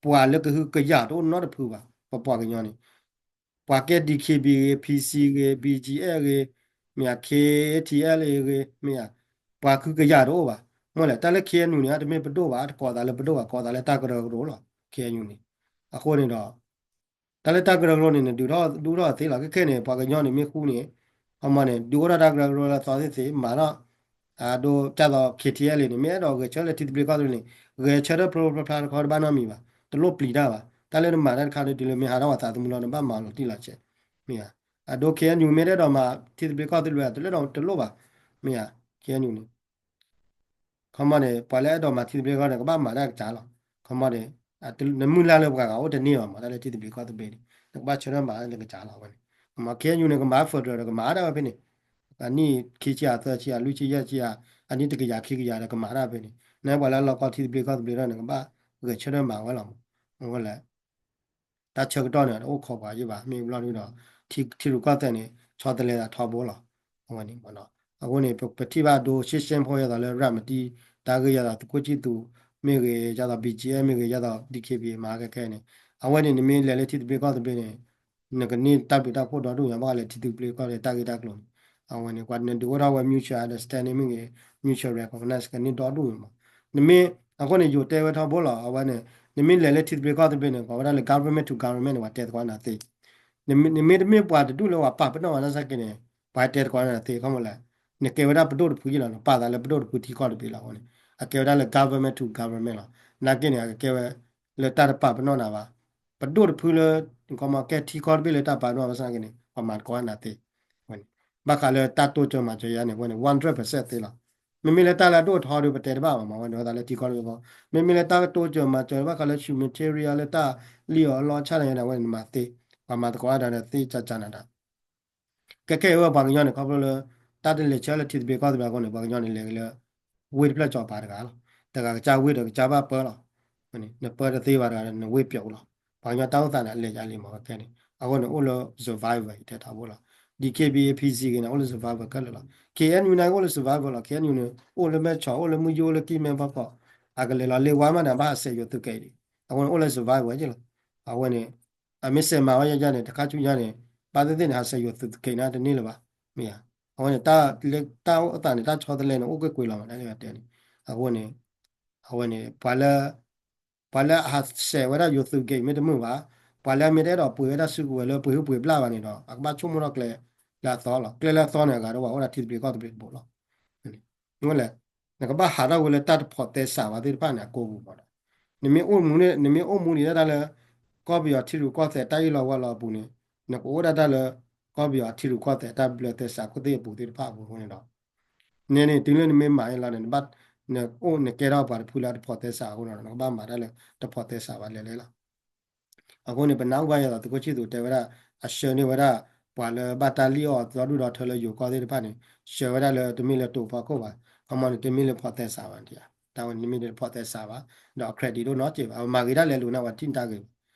ပှၤလၢကဟုကယာ်တအိၣ်နီတဖုဘၣ် ပပှၤကညီန့ၣ် ပှၤကဲ D K B ဂ့ၤ P C ဂ့ၤ B G F ဂ့ၤ မ့ၢ်ယါ K T L A ဂ့ၤ မ့ၢ်ယါ ပှၤကဟုကယာ်တအိၣ်ဘၣ်. မ့ၢ်လဲၣ် တၢ်လၢ K N U န့ၣ် အတမ့ၢ်ပဒိၣ်ဘၣ် တကိးသးလၢပဒိၣ်ဘၣ် ကိးသးလၢတၢ်ကရၢကရိလီၤ K N U န့ၣ်. အဃိန့ၣ်ဒီး တၢ်လၢတၢ်ကရၢကရိန့ၣ် နဒုးထီၣ်ဒုးထီၣ်သ့လီၤ ခဲခဲန့ၣ် ပှၤကညီန့ၣ်မ့ၢ်ဃူန့ၣ် ခီမီန့ၣ် ဒုးအိၣ်ထီၣ်တၢ်ကရၢကရိလၢအသီသ့ၣ်သ့ၣ် မၤထီၣ် အဒိ ဒ်သိး K T L A န့ၣ် မ့ၢ်အဲၣ်ဒိးဂဲၤဆၢထၢၣ်လၢထံသဘျ့ကီၢ်သဘျ့န့ၣ် ဂဲၤဆၢထၢၣ်ဖျိဖျိဖျါဖျါတခီတဘၣ်နီတမံၤဘၣ် တလိၣ်ပျံၤတၢ်ဘၣ် တၢ်လၢနမၤတၢ်တခါန့ၣ် တုၤလၢမ့ၢ်ဟးထီၣ်ပှၤသးသမူလီၤ နဘၣ်မၤလီၤတံၢ်လီၤဆဲး မ့ၢ်ဧါ. အဒိ K N U မ့ၢ်တအဲၣ်ဒိးမၤထံသဘျ့ကီၢ်သဘျ့ တလိၣ်ဒီးတလိၣ်ဘၣ် မ့ၢ်ဧါ K N U န့ၣ် ခီမီန့ၣ် ပှၤလၢအဲၣ်ဒိးမၤထံသဘျ့ကီၢ်န့ၣ် ကဘၣ်မၤတၢ်ကစၢ်လီၤ. ခီမီန့ၣ် နမုၢ်လၢ်လၢပှၤဂၤအိၣ်တန့ၢ်ဘၣ်မး တၢ်လၢထံသဘျ့ကီၢ်သဘျ့န့ၣ် နကဘၣ်ဆၢထၢၣ်မၤလၢကစၢ်လီၤဝဲန့ၣ်. မ့ၢ် K N U န့ၣ် ကမၤ federal ဒီးကမၤဒၣ်ဝဲဖဲန့ၣ် အနံၣ်ခံဆံယၤ သၢဆံယၤ လွံၢ်ဆံယဲၢ်ဆံယၤ အနံၣ်တကယၤခံကယၤဒီးကမၤဒၣ်ဖဲန့ၣ် နပှၤလၢလီၤကီထံသဘျ့ကီၢ်သဘျ့ဒီးန့ၣ် ကဘၣ်ဂဲၤဆၢထၢၣ်မၤဝဲလီၤမး. အဝဲလဲၣ် တၢ်ဆၢကတီၢ်န့ၣ် တအိၣ်ခိးပှၤယံၣ်ဘၣ် မ့ၢ်ဘျီဒုဒီး ထံရူၢ်ကီၢ်သဲးန့ၣ် ဆီတလဲသးထီဘိလီၤ. အဝဲန့ၣ် အဃိန့ၣ် ပထံၣ်ဘၣ်ဒိ ရှင်းရှင်း ဖိယဲသိးလၢ ရၤမတံ တၢ်ဂ့ၢ်ယဲသိးသုးခိၣ်ဆံၣ်သူးမ့ၢ်ဂ့ၤ ယဲသိး B G F မ့ၢ်ဂ့ၤ ယဲသိး D K B A မၤခဲခဲန့ၣ် အဝဲန့ၣ် နမ့ၢ်လဲၤလၢထံသဘျ့ကီၢ်သဘျ့န့ၣ် နကန့ၢ်တၢ်ဘျုးတၢ်ဖှိၣ်ဒီဒူၣ်ညါ ဘၣ်ဃးလၢထံသဘျ့ကီၢ်သဘျ့တၢ်ဂ့ၢ်တၢ်ကျိၤန့ၣ် အဝဲန့ၣ် ပှၤနဒုးအိၣ်ထီၣ်ဝဲ mutual understanding မ့ၢ်ဂ့ၤ mutual recognize ကန့ၢ်ဒီဒူၣ်မး. နမ့ၢ် အဃိန့ၣ် ယိၤတဲဝဲထီဘိလီၤ အဝဲန့ၣ် နမ့ၢ်လဲၤလၢထံသဘျ့ကီၢ်သဘျ့န့ၣ် ကိးဝဲဒၣ်လၢ government to government န့ၣ် ပှၤတဲသကိးနၤသ့ နမ့ၢ်တမ့ၢ်ပှၤတဒူၣ်လၢပှၤပာ်ပနီၣ်ဘၣ်နာ်သက့န့ၣ် ပှၤတဲသကိးနၤသ့ ခီမီလဲၣ် နကဲဝဲဒၣ်ပဒိၣ်တဖုယံၣ်လီၤ နပာ်သးလၢပဒိၣ်တဖုထံကီၢ်တဘ့ၣ်လီၤ အဃိန့ၣ် အကဲဝဲဒၣ်လၢ government to government လီၤ. နာ်သက့န့ၣ် အကကဲဝဲ လၢတၢ်တပာ်ပနီၣ်နၤဘၣ်. ပဒိၣ်တဖုလၢ ကီမီကဲထံကီၢ်တဘ့ၣ်လၢတၢ်ပာ်ပနီၣ်ဘၣ်ဆၣ်သနာ်က့န့ၣ် ပှၤမၤသကိးနၤသ့ ဘၣ်ဃးလၢတၢ်တိစၢၤမၤစၢၤယၤန့ၣ် အဝဲန့ၣ် one hundred percent သ့လီၤ. မ့မ့ၢ်လၢတၢ်လၢအဒိၣ်အထီဒီး ပတဲတဘၣ်ဘၣ်မး အဝဲန့ၣ်ဝဲသးလၢထံကီၢ်တဘ့ၣ်ဘၣ် မ့မ့ၢ်လၢတၢ်တိစၢၤမၤစၢၤဘၣ်ဃးလၢ humanitarian လၢတၢ်လံၣ်အီၤအလီၢ်ဆၣ်န့ၣ် အဝဲန့ၣ်မၤသ့ ပှၤမၤသကိးအါဒီးသ့ကကနၤဒၣ် ကဲခဲအံၤဝဲပှၤကညီန့ၣ် ခီဖျိလၢ တၢ်တလဲၤဆၢလၢထံသဘျ့ကီၢ်သဘျ့အဃိန့ၣ် ပှၤကညီန့ၣ် လဲၤက့ၤလၢ ဝ့ၢ်တဖျၢၣ်ကၠီၤပၤတဂၤလီၤ. တဂၤကစၢ်ဝ့ၢ်ဒီးကစၢ်ဘၣ်ပၢလီၤ. နပၢတသ့ဘၣ်တဂၤဒီး နဝ့ၢ်ပျိးလီၤ. ပှၤကညီတၢ်အိၣ်သးန့ၣ် အလဲၤယါလံမး ခဲန့ၣ် အဃိန့ၣ် အိၣ်လၢ survivor ယတဲထီဘိလီၤ. D K B A P C ဂ့ၤန့ၣ် အိၣ်လၢ survivor ခဲလၢာ်လီၤ. K N U န့ၣ် အိၣ်လၢ survivor လီၤ. K N U န့ၣ် အိၣ်လၢမဲၢ်ဆီး အိၣ်လၢမုၢ်ယိၣ် အိၣ်လၢကံၢ်မဲၢ်ဖီခိၣ် အကလဲၤလီၤလ့ဝါမးန့ၣ် အဘၣ်ဟးဆဲးယိၤသုးက့ၤဒံး အဃိန့ၣ် အိၣ်လၢ survivor ယ့ၣ်လီၤ. အဝဲန့ၣ် အမ့ၢ်စဲးမၤဝဲယါယါန့ၣ် တခါဆူညါန့ၣ် ဘၣ်သ့ၣ်သ့ၣ်န့ၣ် ဟးဆဲးယိၤသုးက့ၤန့ၣ် တန့ၢ်လၢၤဘၣ်. မ့ၢ်ဧါ. အဝဲန့ၣ် တၢ်လၢတၢ်အိၣ်သးန့ၣ် တၢ်ဆီတလဲန့ၣ် အိၣ်ကွ့ၢ်ကွ့ၢ်လီၤမး တၢ်လၢယတဲန့ၣ်. အဃိန့ၣ် အဝဲန့ၣ် ပှၤလၢ ပှၤလၢအဟးဆဲးဝဲဒၣ်ယိၤသုးက့ၤမ့ၢ်တမုာ်ဘၣ်, ပှၤလၢအမ့ၢ်တအဲၣ်ဒိးပှ့ၤဝဲဒၣ်စုကဝဲၤလၢပှ့ၤဟုၣ်ပှ့ၤဘျၣ်ဘၣ်န့ၣ်ဒီး အကဘၣ်ဆိကမိၣ်ထီၣ်ကျဲလၢအသီလီၤ. ကျဲလၢအသီန့ၣ် အဂၤဒီးပှၤအိၣ်ဒၣ်ထံသဘျ့ကီၢ်သဘျ့တဘိလီၤ. မ့ၢ်လဲၣ်, နကဘၣ်ဟးထီၣ်ဝဲလၢတၢ်တဖိးသဲစးဘၣ်သ့ၣ်တဖၣ်န့ၣ် အကိာ်ပူၤမးဒီး နမ့ၢ်အိၣ်မူန့ၣ် နမ့ၢ်အိၣ်မူဒံးဒၣ်တၢ်လၢ ကီၢ်ပယီၤထံရူၢ်ကီၢ်သဲးတၢ်အ့ၣ်လိာ်ဝီလိာ်အပူၤန့ၣ် နကအိၣ်ဒၣ်တၢ်လၢ ကီၢ်ပယီၤထံရူၢ်ကီၢ်သဲးတၢ်ဘျၢသဲစးခိၣ်သ့ၣ်အပူၤသ့ၣ်တဖၣ်အပူၤအဃိန့ၣ်ဒီး န့ၣ်န့ၣ် တုၤလၢနမ့ၢ်မၤအံၤလီၤန့ၣ် နဘၣ် နအိၣ် နကဲထီၣ်ပှၤတဖုလၢအတဖိးသဲစးအဃိန့ၣ်ဒီး နကဘၣ်မၤတၢ်လၢတဖိးသဲစးဘၣ်လဲၣ်လဲၣ်လီၤ. အဃိန့ၣ် ပနၢ်ဟူဘၣ်ယဲသိးသုးခိၣ်ဆံၣ်သူးတဲဝဲဒၣ် အဆှၢန့ၢ်ဝဲဒၣ် ပှၤလၢဘၣ်တၢ်လံၣ်အီၣ်အီၤဒီဒူၣ်ဒီထၢလၢယိၤကီၢ်သ့ၣ်တဖၣ်န့ၣ် ဆှၢဝဲဒၣ်လၢတမ့ၢ်လၢတိၤဖီခိၣ်ဘၣ်, ခီမီန့ၣ် တမ့ၢ်လၢဖိးသဲစးဘၣ်, တၢ်ဝဲန့ၣ်တမ့ၢ်လၢဖိးသဲစးဘၣ်, ဒီးအ credit ဒိၣ်နီတစဲးဘၣ်, အမၤဂ့ၤဒၣ်လဲာ်လိာ်န့ၢ်ဝဲတထံၣ်နတၢ်ဂ့ၤဘၣ်.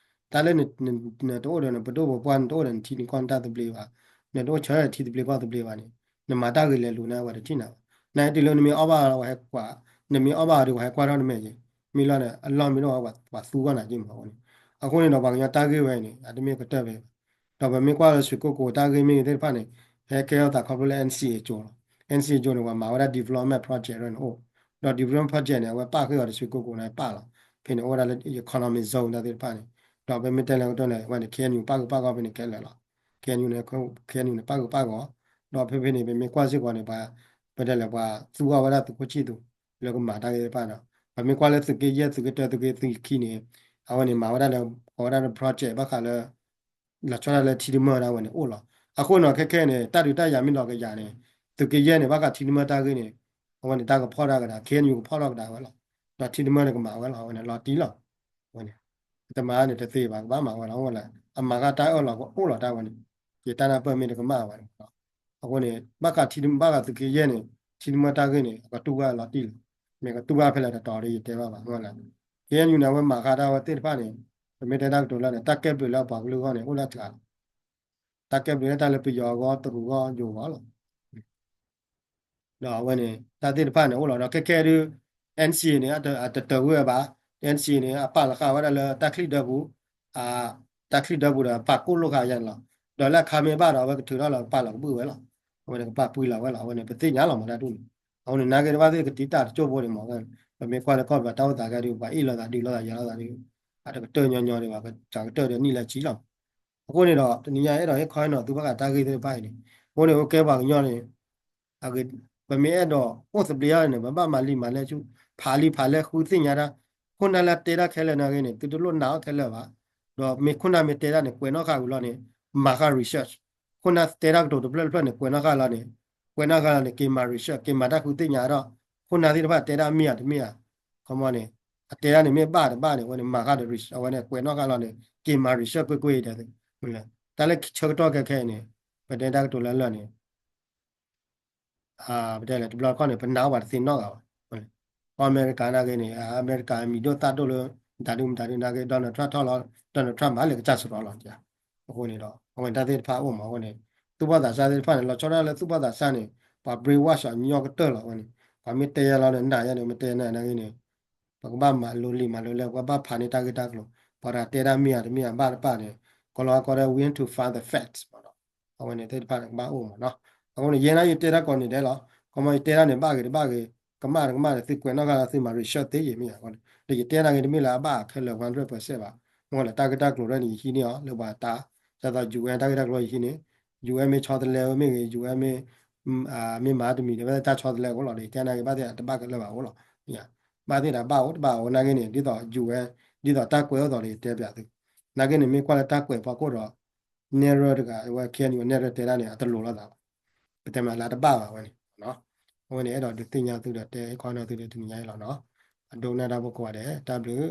တၢ်လၢ နတအိၣ်ဒီးနပဒိၣ်ပပှၢ် နတအိၣ်ဒီးနထံနကီၢ်နတၢ်သဘျ့ဘၣ်, နတအိၣ်ဆၢထံသဘျ့ကီၢ်သဘျ့ဘၣ်န့ၣ် နမၤတၢ်ဂ့ၤလဲာ်လိာ်န့ၢ်ဝဲတထံၣ်နၤဘၣ်. နတုၤလၢနမ့ၢ်အီၣ်ဘၣ်အီၤဒီးပှၤဟဲကွၢ်, နမ့ၢ်အီၣ်ဘၣ်အီၤဒီး ပှၤဟဲကွၢ်ထီၣ်နမဲာ်က့ၤ, မ့ၢ်လီၤန့ၣ် အလီၢ်မ့ၢ်ဒိၣ်ဝဲ ပှၤသူဂီၢ်နၤက့ၤမးအဃိန့ၣ်. အဃိန့ၣ်ဒီး ပှၤကညီတၢ်ဂ့ၢ်ဝဲအံၤန့ၣ် အတမ့ၢ်ကတၢၢ်ဖဲဘၣ်. ဒီးပမ့ၢ်ကွၢ်လၢ ရွှေကုက္ကို တၢ်ဂ့ၢ်မ့ၢ်ဂ့ၤသ့ၣ်တဖၣ်န့ၣ် ဟဲကဲထီၣ်သးခီဖျိလၢ N C A ကၠိလီၤ. N C A ကၠိန့ၣ် ပှၤမၤဝဲဒၣ် development project န့ၣ်အိၣ်, ဒီး development project န့ၣ် အဝဲပာ်ဃုာ်အီၤတစုကိးကိးန့ၣ်ပာ်လီၤ. ဖဲန့ၣ်အိၣ်ဝဲဒၣ်လၢ economic zone တၢ်သ့ၣ်တဖၣ်န့ၣ်, ဒီးပမ့ၢ်တဲလၢကတီၢ်န့ၣ် အဝဲန့ၣ် K N U ပာ်ဃုာ်ပာ်ဂီၢ်ဖဲန့ၣ်ခဲလၢာ်လီၤ. K N U န့ၣ် K N U န့ၣ် ပာ်ဃုာ်ပာ်ဂီၢ်, ဒီးဖဲဖဲန့ၣ် ပမ့ၢ်ကွၢ်စ့ၢ်ကီးန့ၣ် ပှၤ ပတဲလဲၣ် ပှၤသူအီၤဝဲဒၣ်သုးခိၣ်ဆံၣ်သူး လၢကမၤတၢ်ဂ့ၢ်တဖၣ်ဒီး ပမ့ၢ်ကွၢ်လၢသုးက့ယဲၢ် သုးက့တၢ သုးက့ သုးက့ခံန့ၣ် အဝဲန့ၣ် မၤဝဲဒၣ်လၢ ကိးဝဲဒၣ်လၢ project ဘၣ်ဃးလၢ လီၤဆီဒၣ်တၢ်လၢထံတမၢၢ်ဒၣ်ဝဲန့ၣ်အိၣ်လီၤ. အဃိန့ၣ် ခဲခဲန့ၣ် တၢ်ဒုးတၢ်ယၤမ့ၢ်လီၤကယၤန့ၣ် သုးက့ယဲၢ်န့ၣ် ဘၣ်ဃးထံတမၢၢ်တၢ်ဂ့ၢ်န့ၣ် အဝဲန့ၣ် တၢ်ကဖီၣ်တၢ်ကဒါ K N U ကဖီၣ်ထီၣ်ကဒါဝဲလီၤ. ဒီးထံတမၢၢ်န့ၣ် ကမၤဝဲလီၤ. အဝဲန့ၣ် လီၤတံၢ်လီၤ. အဝဲန့ၣ် တမၤန့ၣ်တသ့ဘၣ် ကဘၣ်မၤဝဲလီၤ. အဝဲလၢ အမၤဃာ်တၢ်အၢၣ်လီၤကအိၣ်လီၤတၢ်ဝဲန့ၣ် ယတၢ်နၢ်ပၢၢ်မ့ၢ်တကမၣ်ဝဲန့ၣ်လီၤ. အဃိန့ၣ် ဘၣ်ဃးထံ ဘၣ်ဃးသုးက့ယဲၢ်န့ၣ် ထံတမၢၢ်တၢ်ဂ့ၢ်န့ၣ် အကတူၢ်ဝဲလီၤတံၢ်လီၤ. မ့ၢ်ကတူၢ်ဘၣ်ဖဲလဲၣ်တတီၤဒီး ယတဲဘၣ်ဘၣ် အဝဲလၢ K N U န့ၣ် အဝဲမၤဃာ်တၢ်ဝဲသ့ၣ်တဖၣ်န့ၣ် ပမ့ၢ်တဲတၢ်ကတိၤလၢန့ၣ် တၢ်ကဲဘျုးလၢအပှၤကလုာ်အဂီၢ်န့ၣ် အိၣ်လၢအကျါလီၤ. တၢ်ကဲဘျုးလၢတၢ်လၢပယီၤအဂီၢ် တရူးအဂီၢ် ယိၤအဂီၢ်လီၤ. ဒီးအဝဲန့ၣ် တၢ်သ့ၣ်တဖၣ်န့ၣ် အိၣ်လီၤဒီး ခဲခဲဒုး N C A န့ၣ် အတတၢၢ်ဝဲဘၣ်, N C A န့ၣ် အပာ်လီၤဃာ်ဝဲဒၣ်လၢတၢ်ချံၣ်ဒၢပူၤ, တၢ်ချံၣ်ဒၢပူၤဒီး ပာ်ကိၢ်လိာ်ဃာ်ယါန့ၣ်လီၤ. ဒီးလၢအခါမ့ၢ်ဘၣ်ဒီး အဝဲကထုးထီၣ်လီၤ ကပာ်လီၤကဘုၣ်ဝဲလီၤ. အဝဲန့ၣ် ကပာ်ပှံလီၤဝဲလီၤ. အဝဲန့ၣ် ပသ့ၣ်ညါလီၤမးတၢ်ဒ်န့ၣ်. အဃိန့ၣ် နာ်က့တဘၣ်သ့ၣ်ကတံာ်တာ်တကၠိၢ်ဖိန့ၣ်မး, ပမ့ၢ်ကွၢ်လၢကီၢ်ပယီၤတၢ်အိၣ်သးကဲဒုး ပှၤအ့ၣ်လိာ်သးဒုးလိာ်သးယၤလိာ်သးဒုး အတကတၢၢ်ညီညီဒံးဘၣ်, ကကတၢၢ်ဒီးနံၣ်လၢဆံလီၤ. အဃိန့ၣ်ဒီး တနံၤညါအဲၣ်ဒိးဟ့ၣ်ခီဟ့ၣ်နီၤသုဘၣ်ဃးတၢ်ဂ့ၢ်သ့ၣ်တဖၣ်အံၤန့ၣ်, အဃိန့ၣ် အိၣ်ကဲပှၤကညီန့ၣ် ပမ့ၢ်အဲၣ်ဒိးအိၣ်သဘျ့အီၤန့ၣ် ပဘၣ်မၤလံာ်မၤလဲဆူ ဖးလံာ်ဖးလဲဃုသ့ၣ်ညါတၢ်, ခိၣ်နၢ်လၢတဲတၢ်ခဲလၢာ်နာ်ဂ့ၤန့ၣ် သုတလိၣ်နာ်အီၤခဲလၢာ်ဘၣ်. ဒီးမ့ၢ်ခိၣ်နၢ်မ့ၢ်တဲတၢ်န့ၣ် ကွဲးနီၣ်ဃာ်ဝံၤလီၤန့ၣ် မၤဃာ် research, ခိၣ်နၢ်တဲတၢ်ကတိၤတဖျၢၣ်တဖျၢၣ်န့ၣ် ကွဲးနီၣ်ဃာ်လီၤန့ၣ်, ကွဲးနီၣ်ဃာ်လီၤန့ၣ် က့ၤမၤ research က့ၤမၤတၢ်ဃုသ့ၣ်ညါဒီး ခိၣ်နၢ်သ့ၣ်တဖၣ်တဲဒၣ်မ့ၢ်ဧါတမ့ၢ်ဧါ, ခီမီန့ၣ် အတဲဒၣ်န့ၣ်မ့ၢ်ဘၣ်တဘၣ်န့ၣ် အဝဲန့ၣ်မၤဃာ်ဒီး research အဝဲန့ၣ် ကွဲးနီၣ်ဃာ်လီၤန့ၣ် က့ၤမၤ research ကွ့ၢ်ကွ့ၢ်ဒီး တၢ်လၢဆၢကတီၢ်ခဲခဲအံၤန့ၣ် ပတဲတၢ်ကတိၤလၢလၢာ်န့ၣ် ပတဲလဲၣ် တဘျီတခီၣ်န့ၣ် ပနာ်အီၤပှၤတသ့နီတဂၤဘၣ်. ကီၢ်အမဲရကၤနာ်ဂ့ၤန့ၣ် အမဲရကၤမံၤဒိၣ်သၣ်ဒိၣ်လၢ မတၤဒုမတၤဒုနာ်ဂ့ၤ Donald Trump ထီၣ်လီၤ Donald Trump မၤလၢကစၢ်စရီလီၤ. အဃိန့ၣ်ဒီး အဝဲတၢ်သ့ၣ်တဖၣ်အိၣ်မး အဃိန့ၣ် သူၣ်ဘီၣ်သးစၢ်သ့ၣ်တဖၣ်န့ၣ် လီၤဆီဒၣ်လၢသူၣ်ဘီၣ်သးစၢ်န့ၣ် ပှၤ brainwash အီၤညီကတၢၢ်လီၤ. အဝဲန့ၣ် ပှၤမ့ၢ်တဲယဲလီၤန့ၣ် နာ်ယဲန့ၣ် မ့ၢ်တဲယဲနာ်နာ်ဂ့ၤန့ၣ် ပကဘၣ်မၤလိလံာ်မၤလိလဲ ပကဘၣ်ဖးန့ၢ်တၢ်ဂ့ၢ်တၢ်ကျိၤ ပှၤတဂၤတဲဒၣ်မ့ၢ်ဧါတမ့ၢ်ဧါဘၣ်တဘၣ်န့ၣ် ကီၤလီၤကီးဒီး we have to find the facts မးဒီး အဝဲန့ၣ်သ့ၣ်တဖၣ်န့ၣ်ကဘၣ်အိၣ်မးနီၤ. အဃိန့ၣ် ယဲနာ်ယတဲတၢ်ကိးနံၤဒဲးလီၤ. ခီမီယတဲတၢ်န့ၣ် ဘၣ်ဂ့ၤတဘၣ်ဂ့ၤ ကမၣ်တကမၣ်ဒီး သုကွဲးနီၣ်ဃာ်လီၤ သုမၤ research သ့ယံာ်မ့ၢ်ဧါ. ဒီးယတဲတၢ်ဂ့ၤတမ့ၢ်လၢအဘၣ်ခဲလၢာ် one hundred percent ဘၣ်. မ့ၢ်လၢတၢ်ဂ့ၢ်တၢ်ကျိၤရဲၣ်န့ၣ် ယဟံးန့ၢ်အီၤလၢပှၤတၢ် ဒ်သိး UN တၢ်ဂ့ၢ်တၢ်ကျိၤယဟံးန့ၢ် UN မ့ၢ်ဆီတလဲဝဲမ့ၢ်ဂ့ၤ UN မ့ၢ် မ့ၢ်မၤတမံၤဒီး ဝဲတၢ်ဆီတလဲအဃိလီၤဒီး ယတဲနာ်ဂ့ၤ ဘၣ်သ့ၣ်အတဘၣ်ခဲလၢာ်ဘၣ်အဃိလီၤ. ဘၣ်သ့ၣ်ဒီးဘၣ်အိၣ်တဘၣ်အိၣ်နာ်ဂ့ၤန့ၣ် ဒ်သိး UN ဒ်သိးတၢ်ကွဲးအိၣ်သိးဒီး ယတဲပျးသု နာ်ဂ့ၤန့ၣ် မ့ၢ်ကွၢ်လၢတၢ်ကွဲးဖီခိၣ်ဒီး နဲၣ်ရွဲၣ်တဂၤ အဝဲ KNU နဲၣ်ရွဲၣ်တဲဒၣ်န့ၣ် အတလိၤလိာ်သးဘၣ်. ပတဲမးလၢတဘၣ်ဘၣ်ဝဲန့ၣ်. အဝဲန့ၣ် အဲၣ်ဒိးဒုးသ့ၣ်ညါသုဒီးတဲခီနီၤသုဒီးတနံၤညါအံၤလီၤနီၤ. အဒိကနၣ်တၢ်ဖိကိးဂၤဒဲး တၢ်ဘျုး